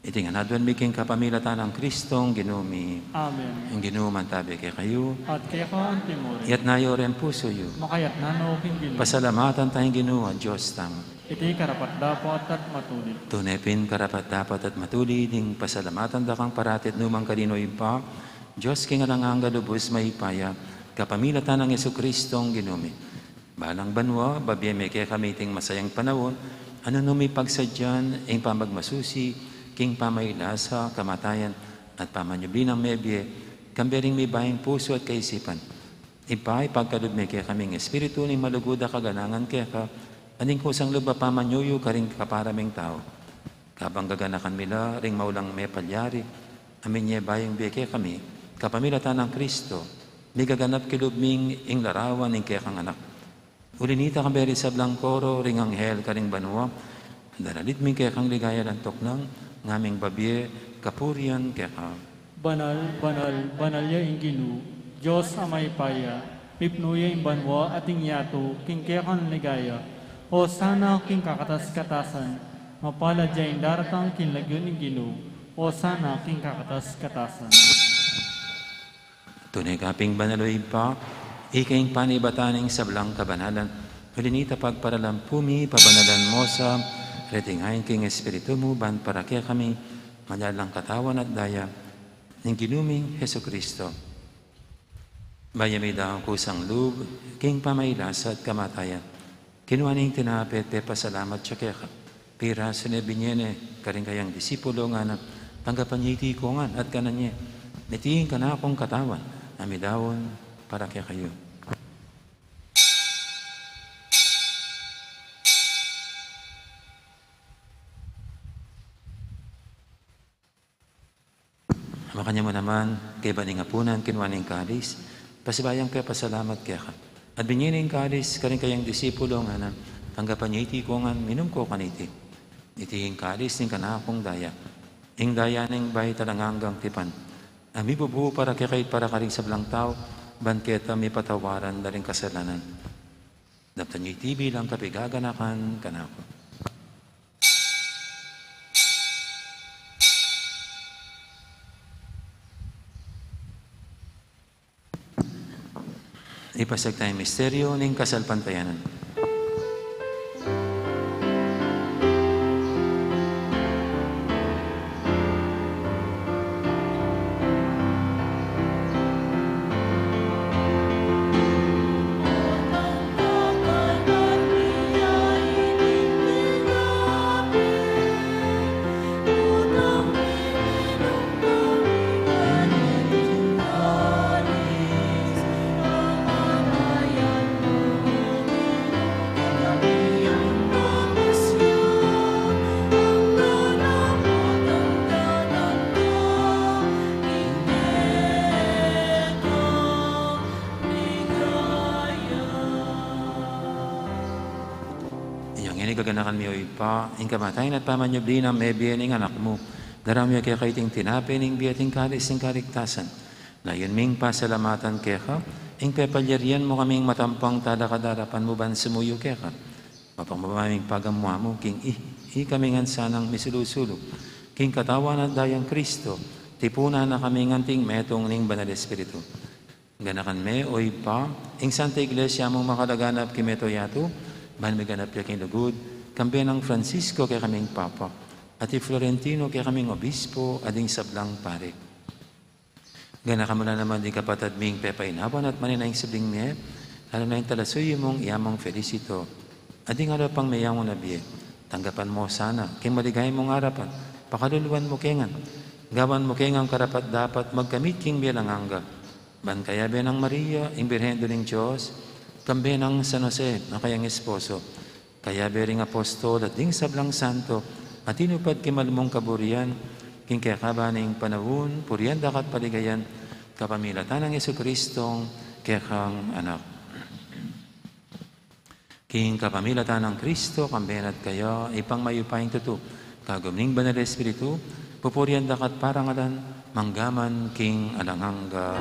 Iti ngan aduan mi king kapamilatan nang Kristong Ginu mi. Amen. Ing Ginu mantabi kekayu. At keka mu rin. Iyatas yu ring pusu yu. Makayatas no king Ginu. Pasalamatan taya ing Ginu a Dios tamu. Iti karapat-dapat at matulid. Tune pin karapat-dapat at matulid ing pasalamatan da kang parati at nu man karin, O Ibpa, Dios king alang angga, lubus mayupaya, kapamilatan nang Jesukristong Ginu mi. Balang banua, babie me kekami iting masayang panaun, a nung mipagsadyan ing pamagmasusi king pamailasa, kamatayan, at pamanyubli nang mebie, Kambe ring mibayung pusu at kaisipan. Ibpa, ipagkalub me kekami ing espiritu ning malugud a kaganangan keka, at ing kusang lub a pamanyuyu karing kapara ming tau. Kabang gaganakan mi la ring maulang mepalyari, a minye bayung bie kekami, kapamilatan nang Kristo, migaganap kilub ming ing larawan ning kekang Anak. Uli nita, kambe ring sablang koro ring anghel karing banua, daralit mi ing kekang ligaya alang tuknang, ngaming babie kapurian keka. Banal, banal, banal ya ing Ginu, Dios a mayupaya, mipnu ya ing banua at ing yatu king kekang ligaya. Hosana king kakatas-katasan, mapalad ya ing daratang king lagyu ning Ginu, Hosana king kakatas-katasan. Tune ka pin banal, o Ibpa, ika ing panibatan ning sablang kabanalan. Uli nita pagparalampu mi, pabanalan mu sa, reting ain king Espiritu mu, ban para kekami, maging katawan at daya ning Ginu ming Jesucristo. Bayu ya midaun kusang lub king pamailasa at kamatayan, kinua ne ing tinape, pepasalamat ya keka, pirasu ne, binye ne karing kayang disipulo, ngana, tanggapan ye iti ngan at kanan ye, iti ing kanakung katawan a midaun para kekayu. Makanyan mu naman, kaybat ning apunan, kinua ne ing kalis, pasibayu yang pepasalamat keka, at binye ne ing kalis karing kayang disipulo, ngana, tanggapan ye iti ngan, minum ko kaniti, iti ing kalis ning kanakung daya, ing daya ning bayu at alang anggang tipan, a mibubu para kekayu at para karing sablang tau, ban keta mipatawaran la ring kasalanan. Daptan ye iti bilang kapaganakan kanaku. Ipasiag taya ing misteryu ning kasalpantayanan. Inyang ini gaganakan mi, o Ibpa, ing kamatayan at pamanyubli nang mebie ning Anak mu. Daraun mi keka iting tinape ning bie at ing kalis ning kaligtasan. Layun ming pasalamatan keka ing pepalyarian mu kaming matampang talakad king arapan mu ban sumuyu keka. Mapagmababang paganaka mu king i, ikami ngan sanang misulu-sulu king katawan at dayang Kristo, tipunan na kami ngan king metung ning Banal Espiritu. Ganakan me, o Ibpa, ing Santa Iglesia mung makalaganap king mabilug a yatu, ban miganap ya king lugud, kambe nang Francisco kekaming Papa, at i Florentino kekaming Obispo, at ding sablang pari. Ganakan mu la naman ding kapatad ming pepainawan at manenaya king subling mie, lalu na ing talasuyu mung i Amang Felicito, at ding ala pang meyangu na bie. Tanggapan mu la sana king maligaya mung arapan, pakaluluan mu ke ngan, gawan mu ke ngan karapat-dapat magkamit king bie alang angga. Ban kayabe nang Maria, ing Birhen Indu ning Dios, kambe nang San Jose a kayang esposo, kayabe ring apostol at ding sablang santo a tinupad king malmung kaburian, king kekaban ning panaun, purian da ka at paligayan, kapamilatan nang Jesucristong kekang Anak. King kapamilatan nang Kristo, kambe na at kaya, Ibpang mayupayang tutu, kagum ning Banal Espiritu, pupurian da ka at parangalan, mangga man king alang angga.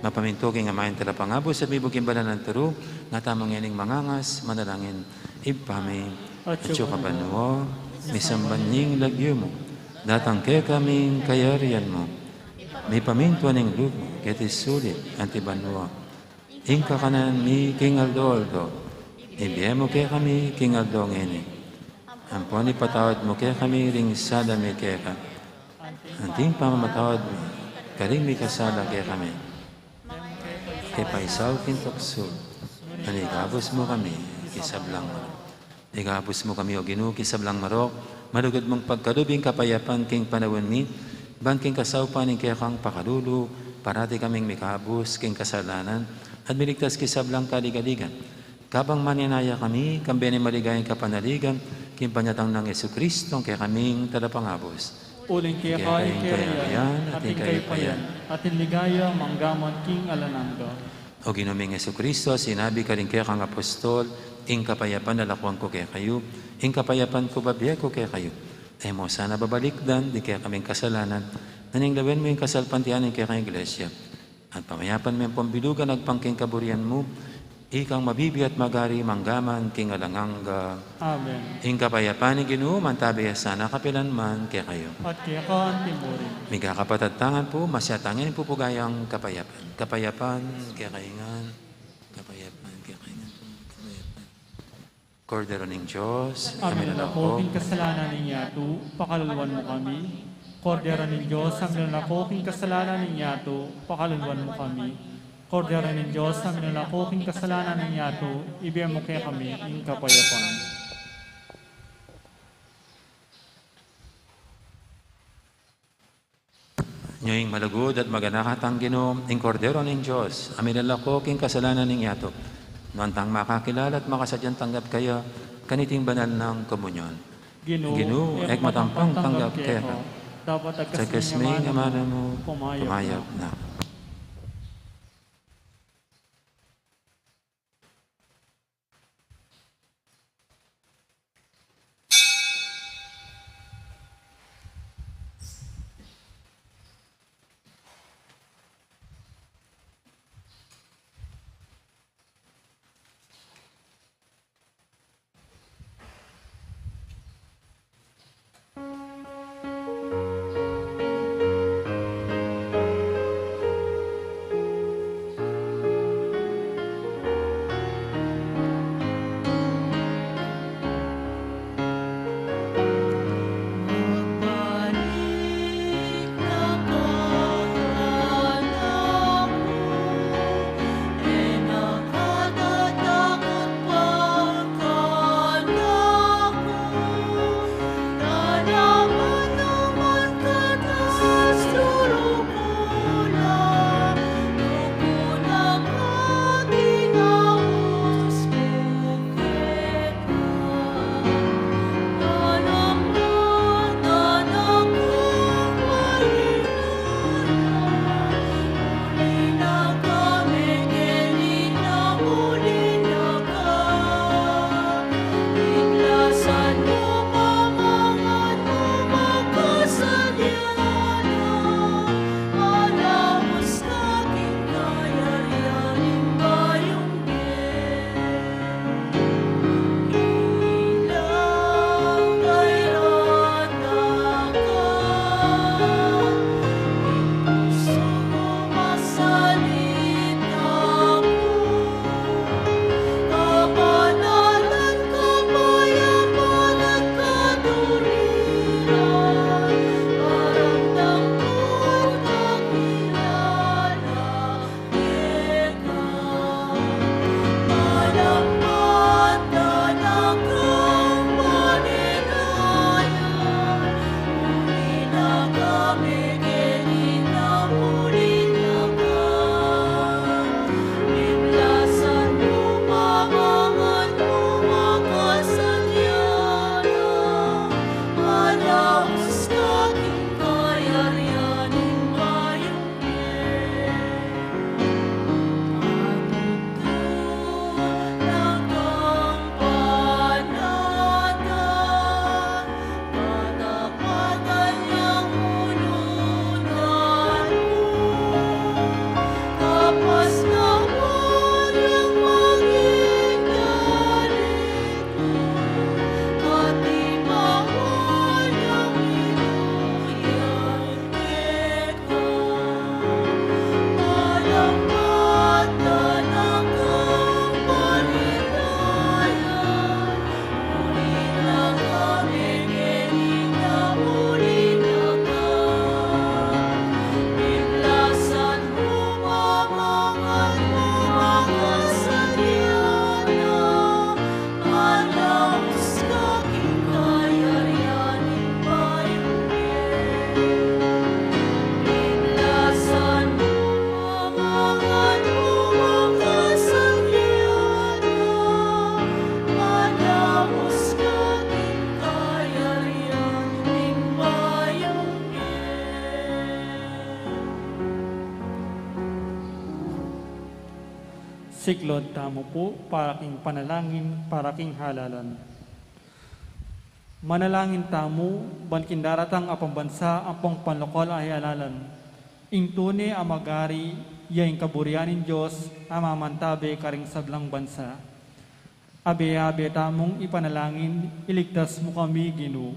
Mapamintu king Ama ing Talapangabus at mibug king banal nang turu, nga tamu ngening mangangas, manalangin. Ibpa mi, atsu ka banua, misamban ya ing lagyu mu, datang kekami ing kayarian mu, mipamintuan ing lub mu, keti sulip anti banua. Ing kakanan mi king aldo-aldo, ibie mu kekami king aldo ngeni. Ampon ipatawad mu kekami ring sala mi keka, Anting pamamatawad mi karing mikasala kekami. E ke paisaul king tuksu, nune ikabus mu kami king sablang marok. Ikabus mu kami, O Ginu, king sablang marok, malugud mung pagkalub ing kapayapan king panaun mi, ban king kasaupan ning kekang pakalulu, parati kaming mikabus king kasalanan, at miligtas king sablang kaligaligan. Kabang manenaya kami, kambe ning maligayang kapanaligan, king panyatang nang Jesucristo, a kekaming Talapangabus. Uling keka ing kayarian, at ing kapayapan, at ing ligaya, mangga man king alang angga. O Ginu ming Jesucristo, sinabi mu karing kekang apostol, ing kapayapan lakuan ku kekayu, ing kapayapan ku bibie ku kekayu. E mu sana babalikdan ding kekaming kasalanan, nune lawen mu ing kasalpantayanan ning kekang Iglesia. At pamayapan me ampong bilugan agpang king kaburian mu, ikang mabibie at magari mangga man king alang angga. Amen. Ing kapayapan ning Ginu mantabe ya sana kapilan man kekayu. At keka anti mu rin. Migakapatad tangan pu, masyat tang ing pupugayang kapayapan. Kapayapan kekayu ngan. Kapayapan kekayu ngan. Kapayapan. Kordero ning Dios, a milalako king kasalanan ning yatu, pakaluluan mu kami. Kordero ning Dios, a milalako king kasalanan ning yatu, pakaluluan mu kami. Kordero ning Dios, a milalako king kasalanan ning yatu, ibie mu kekami ing kapayapan. Nyo ing malugud at maganaka tang Ginu, ing Kordero ning Dios, a milalako king kasalanan ning yatu. Nuan tang makakilala at makasadyang tanggap kaya kaniting banal nang komunyon. Ginu, e ku matampang tanggap keka. Dapot agkas me ing amanu mu, kumayap na. Siklaud tamu pu para king panalangin para king halalan. Manalangin tamu ban king daratang a pambansa ampong panlokal a halalan. Ing tune a magari ya ing kaburian ning Dios a mamantabe karing sablang bansa. Abe-abe tamung ipanalangin, iligtas mu kami, Ginu.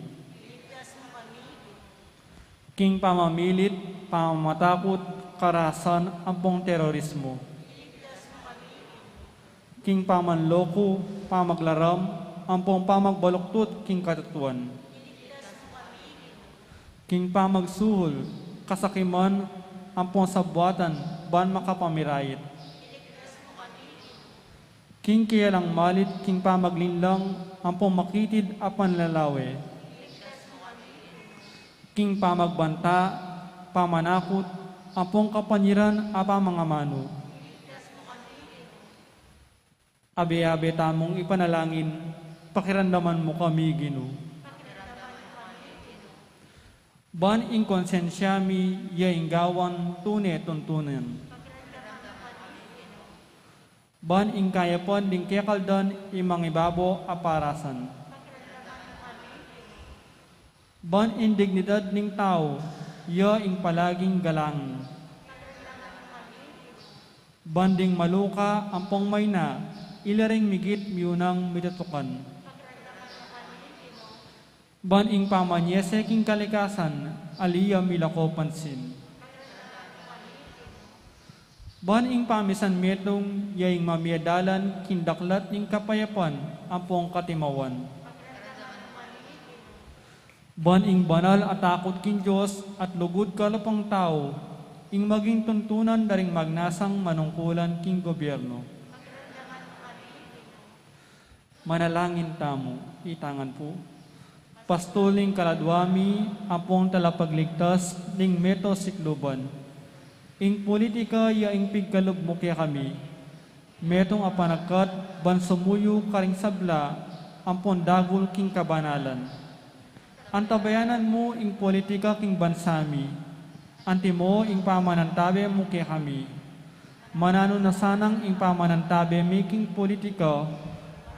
King pamamilit, pamamatakut, karahasan, ampong terorismo. King pamanloko, pamaglaram, ampong pamagbaluktut king katutuan. King pamagsuhul, kasakiman, ampong sabuatan, ban makapamirayit. King kealang malit, king pamaglinlang, ampong makitid a panlalawe. King pamagbanta, pamanakut, ampong kapanyiran a pamangamanu. Abe-abe tamung ipanalangin, pakiramdaman mu kami, Ginu. Ban ing konsensia mi ya ing gawan tune tuntunan. Ban ing kayapan ding kekaldan ing mangibabo a parasan. Ban ing dignidad ning tau ya ing palaging galang. Ban ding maluka ampong maina, ila ring migit miunang mitutukan. Ban ing pamanyese king kalikasan, ali ya milako pansin. Ban ing pamisan metung ya ing mamie dalan king daklat ning kapayapan ampong katimawan. Ban ing banal a takut king Dios at lugud kalupang tau, ing maging tuntunan da ring magnasang manungkulan king gobyerno. Manalangin tamu, itangan pu. Pastul ning kaladua mi, ampong talapagligtas ning meto sikluban. Ing politika ya ing pigkalub mu kekami. Metung a panagkat ban sumuyu karing sabla, ampong dagul king kabanalan. Antabayanan mu ing politika king bansa mi. Antimo ing pamanantabe mu kekami. Mananu na sanang ing pamanantabe mi king politika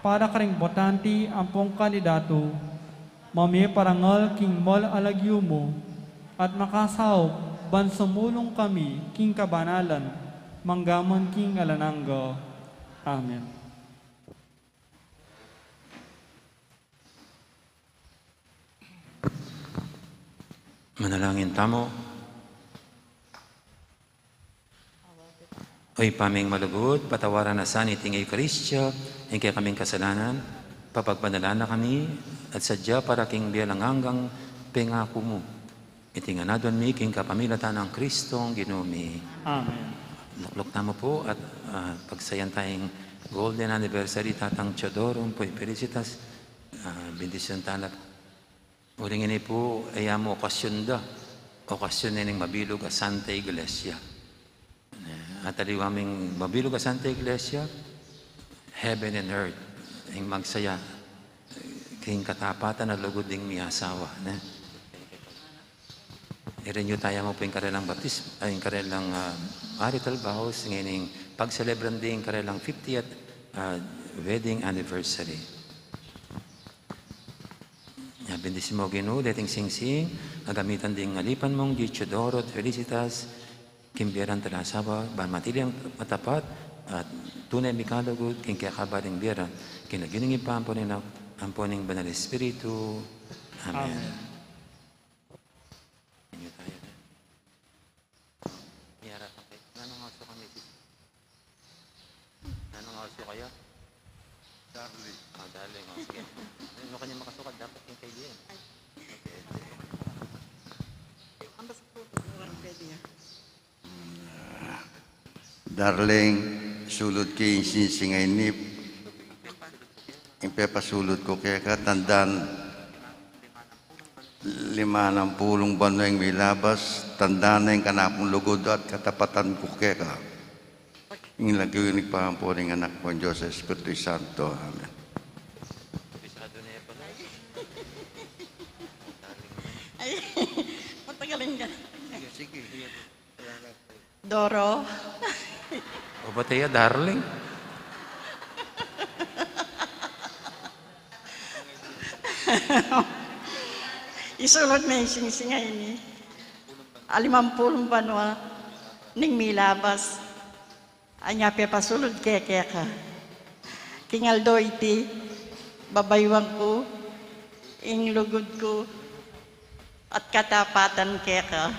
para karing botante ampong kandidatu, mamie parangal king mal a lagyu mu, at makasaup ban sumulung kami king kabanalan, manggaman king alang angga. Amen. Manalangin tamu. O Ibpa ming malugud, patawaran na sa niting Eukaristia ing kekaming kasalanan, papagbanalan na kami, at sadya para king bie alang anggang pengaku mu. Iti ngan aduan mi king kapamilatan nang Kristong Ginu mi. Amen. Lukluk tamu pu at, ah, pagsayan taya ing golden anniversary Tatang Teodoro Empoy Felicitas. Ah, bendisyun tala pu. Uling ini pu, e ya mu okasyun da. Okasyun ne ning mabilug a Santa Iglesia. At aliwa ming mabilug a Santa Iglesia, heaven and earth, ing magsaya, king katapatan a lugud ding miasawa, ne? I-renew taya mu pu ing karelang baptis-, ay, ing karelang, ah, marital vows, ngening pagselebran ding karelang fiftieth, ah, wedding anniversary. Ya, bendisi mu, Ginu, deting singsing, a gamitan ding alipan mung Teodoro at Felicitas, king bie rang tala asawa, ban matili yang matapat, at tune mikalugud, king kekabaring bie rang, king lagyu ning Ibpa, ampo ning Anak, ampo ning Banal Espiritu. Amen. Amen. Inyo tayo na. Miyara ka kay, nanung asu ka, misis? Nanung asu kaya? Darling. Ah, darling. Oh, sige. Ano kanya makasukat? Dapat yung kaibigan. Ay. Okay. Ang basta po, pwede nga. Darling, sulud ke ing singsing a inip. Ing pepasulud ku keka, tandan, lima nampulung banua ing milabas, tandan na ing kanakung lugud at katapatan ku keka. Ing lagyu ning Ibpa, ampo ning Anak, ampo ning Dios Espiritu Santo. Amen. Ay, matagaling ka. Sige, sige. Doro. O, ba't iya, darling? Isulud me ing singsing a ini, alimampulung banua ning milabas. Anya pepasulud ke keka. King aldo iti, babayuan ku ing lugud ku at katapatan keka.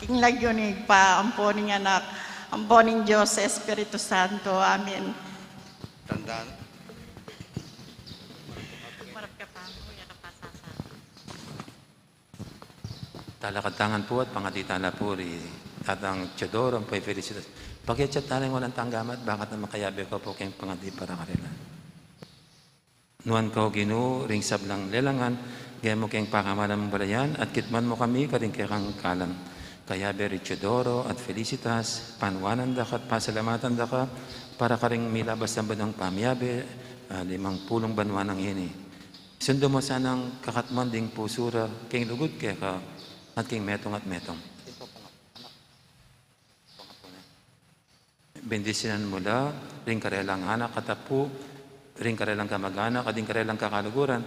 King lagyu ning Ibpa, ampo ning Anak, ampo ning Dios Espiritu Santo. Amen. Tandaan. Talakad tala pu at pangadi tala pu ri Tatang Teodoro ampo i Felicitas. Pakiatsat tala ing walang tanggamat, bakat na makayabe ko pu keng pangadi para karela. Nuan ka, O Ginu, ring sablang lelangan, gaya mu keng pakamalan mung balayan, at kitman mu kami karing kekang kalan. Kayabe ri Teodoro at Felicitas, panuanan da ka at pasalamatan da ka para karing milabas nang banwang pamiyabe, ah, limang pulung banua nang ini. Sundu mu sanang kakatmuan ding pusu ra king lugud keka at king metung at metung. Bendisyonan mu la ring karelang anak at apu, ring karelang kamag-anak, at ring karelang kakaluguran,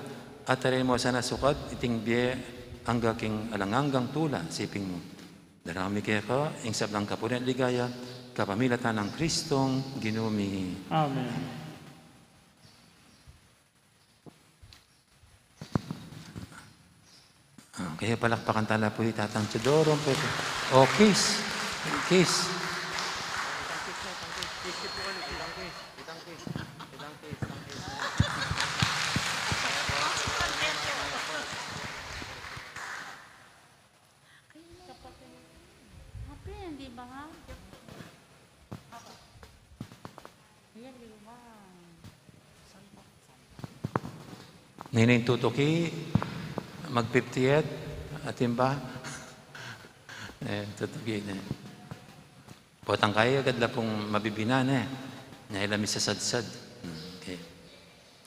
at tarin mu sana sukat iting bie angga king alang anggang tula, siping mu. Daraun mi keka ing sablang kapurian at ligaya, kapamilatan nang Kristong Ginu mi. Amen. Ah, kaya palakpakan tala pu i Tatang Teodoro, pwede. O, kiss. Kiss. Ayan, di ba nga? Ayan, di ba? Nining tutuki, mag fifty-eight, atin ba? Eh, tutuki ne. Potang kayi, agad la pung mabibinan, e. Nya ila misasadsad. Hmm, okay.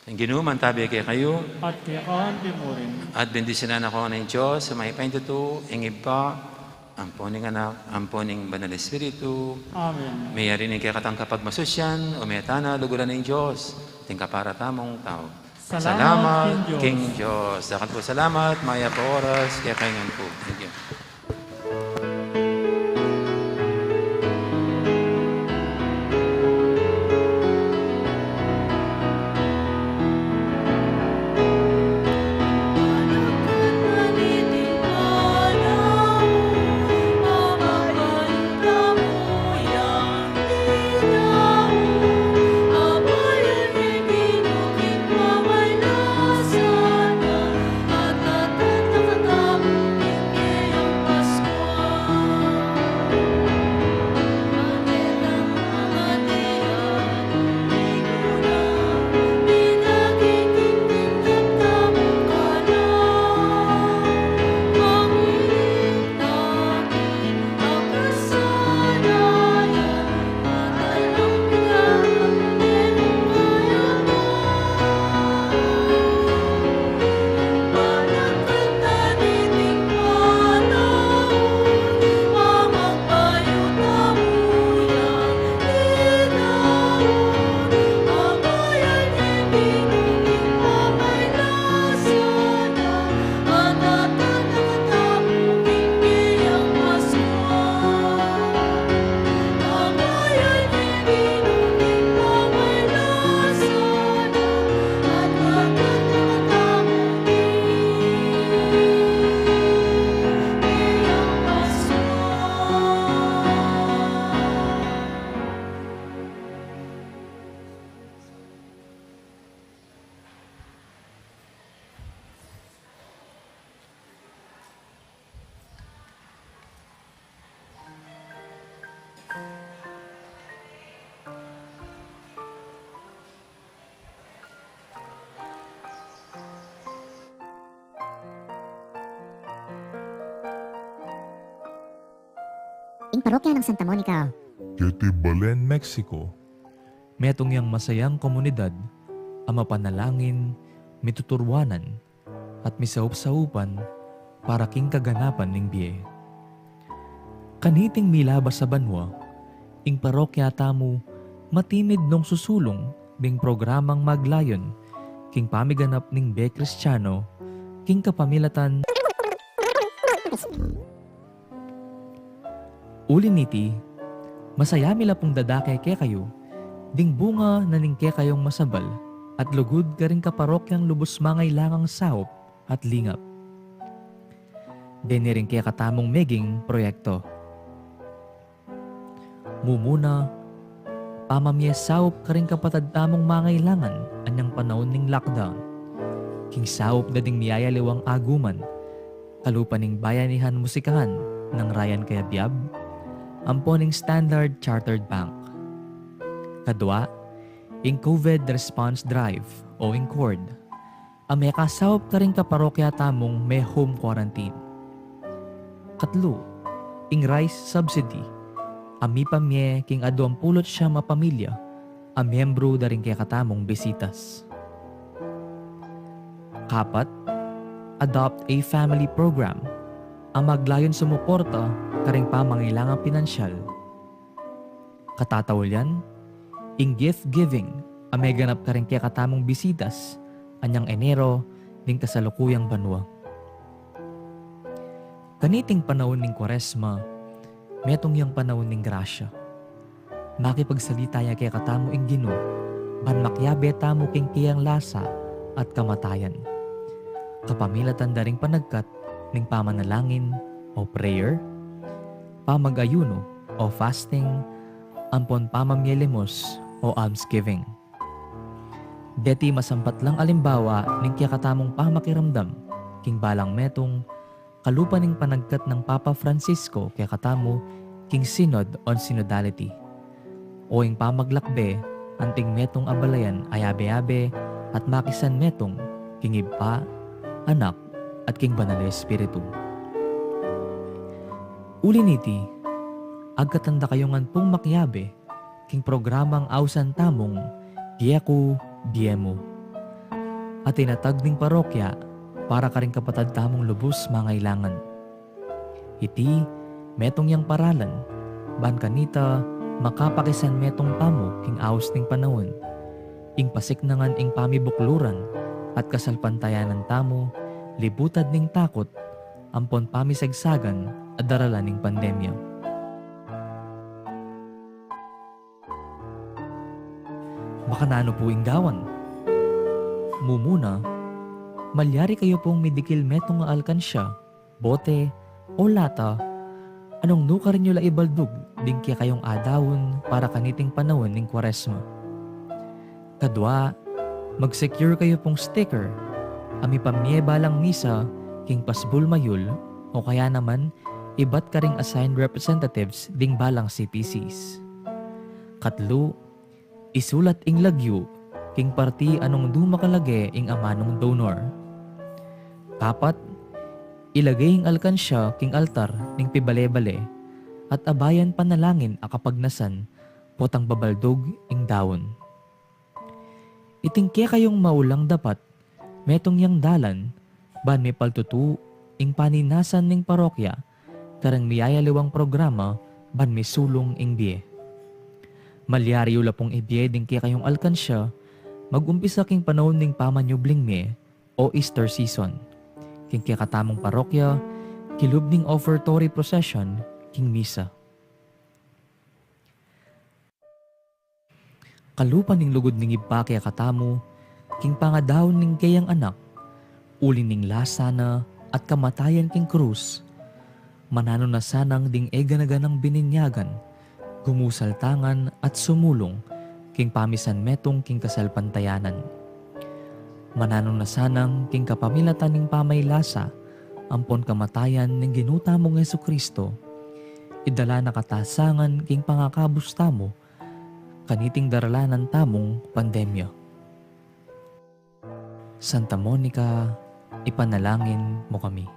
Ing Ginu mantabi kekayu. At keka mu rin. At bendisyonan na kayu ning Dios a mayupaya tutu, ing Ibpa, ampo ning Anak, ampo ning Banal Espiritu. Amen. Meyari ne ing kekatang kapagmasusyan, ume tana luguran ning Dios, ating kapara tamung tau. Salamat king Dios. Dakal pu salamat, mayap a oras kekayu ngan pu. Thank you. Ing parokya nang Santa Monica. Keti Belen, Mexico. Metung yang masayang komunidad a mapanalangin, mituturwanan, at misaup-saupan para king kaganapan ning bie. Kaniting milabas a banua, ing parokya tamu matimid nong susulung ning programang maglayon king pamiganap ning bie Kristiano king kapamilatan. Uli niti, masaya mi la pung dadake kekayu ding bunga na ning kekayung masabal at lugud karing kaparokyang lubus mangailangang saup at lingap. Deni ring kekatamung meging proyekto. Mumuna, pamamie saup karing kapatad tamung mangailangan anyang panaun ning lockdown. King saup da ding miyayaliwang aguman, kalupa ning Bayanihan Musikahan nang Ryan Cayabyab, ampo ning Standard Chartered Bank. Kadua, ing COVID Response Drive o ing cord a mekasaup karing kaparokya tamung me-home quarantine. Katlu, ing rice subsidy a mipamie king aduang pulu't siyam a pamilya a miyembru da ring kekatamung bisitas. Kapat, Adopt a Family Program a maglayun sumuporta karing pamangailangang pinansyal. Katataulian, ing gift giving a meganap karing kekatamung bisitas anyang Enero ning kasalukuyang banua. Kaniting panaun ning Kuaresma, metung yang panaun ning grasya. Makipagsalita ya kekatamu ing Ginu ban makiabe tamu king keyang lasa at kamatayan. Kapamilatan da ring panagkat ning pamanalangin o prayer, pamag-ayunu o fasting, ampon pamamie limos o almsgiving. Deti masampat lang alimbawa ning kekatamung pamakiramdam king balang metung, kalupa ning panagkat nang Papa Francisco kekatamu king Synod on Synodality, o ing pamaglakbe anting metung a balayan a abe-abe at makisan metung king Ibpa, Anak, at king Banal a Espiritu. Uli niti, agkatan da kayu ngan pung makiabe king programang ausan tamung Bie Ku, Bie Mu, a tinatag ning parokya para karing kapatad tamung lubus mangailangan. Iti metung yang paralan ban kanita makapakisan metung tamu king aus ning panaun, ing pasiknangan ing pamibukluran at kasalpantayanan tamu libutad ning takut ampon pamisagsagan a daralan ning pandemya. Makananu pu ing gawan? Mumuna, malyari kayu pung midikil metung a alkansya, bote, o lata a nung nukarin yu la ibaldug ding kekayung adaun para kaniting panaun ning Kuaresma. Kadua, mag-secure kayu pung sticker a mipamie balang misa king pasbul mayul o kaya naman ibat karing assigned representatives ding balang C P Cs. Katlu, isulat ing lagyu king parti a nung dumakalage ing amanung donor. Kapat, ilage ing alkansya king altar ning pibale-bale at abayan panalangin a kapagnasan potang babaldug ing daun. Iting kekayung maulang dapat metung yang dalan ban mipaltutu ing paninasan ning parokya kareng miyayaliwang programa ban misulung ing bie. Malyari yu la pung ibie ding kekayung alkansya mag-umpisa king panaun ning pamanyubling mie o Easter season king kekatamung parokya kilub ning offertory procession king misa. Kalupa ning lugud ning Ibpa kekatamu king pangadaun ning keyang Anak, uli ning lasa na at kamatayan king krus, mananu na sanang ding e gana-ganang bininyagan gumusal tangan at sumulung king pamisan metung king kasalpantayanan. Mananu na sanang king kapamilatan ning pamaylasa ampon kamatayan ning Ginu tamung Jesucristo, idala na katasangan king pangakabus tamu kaniting daralanan tamung pandemya. Santa Monica, ipanalangin mu kami.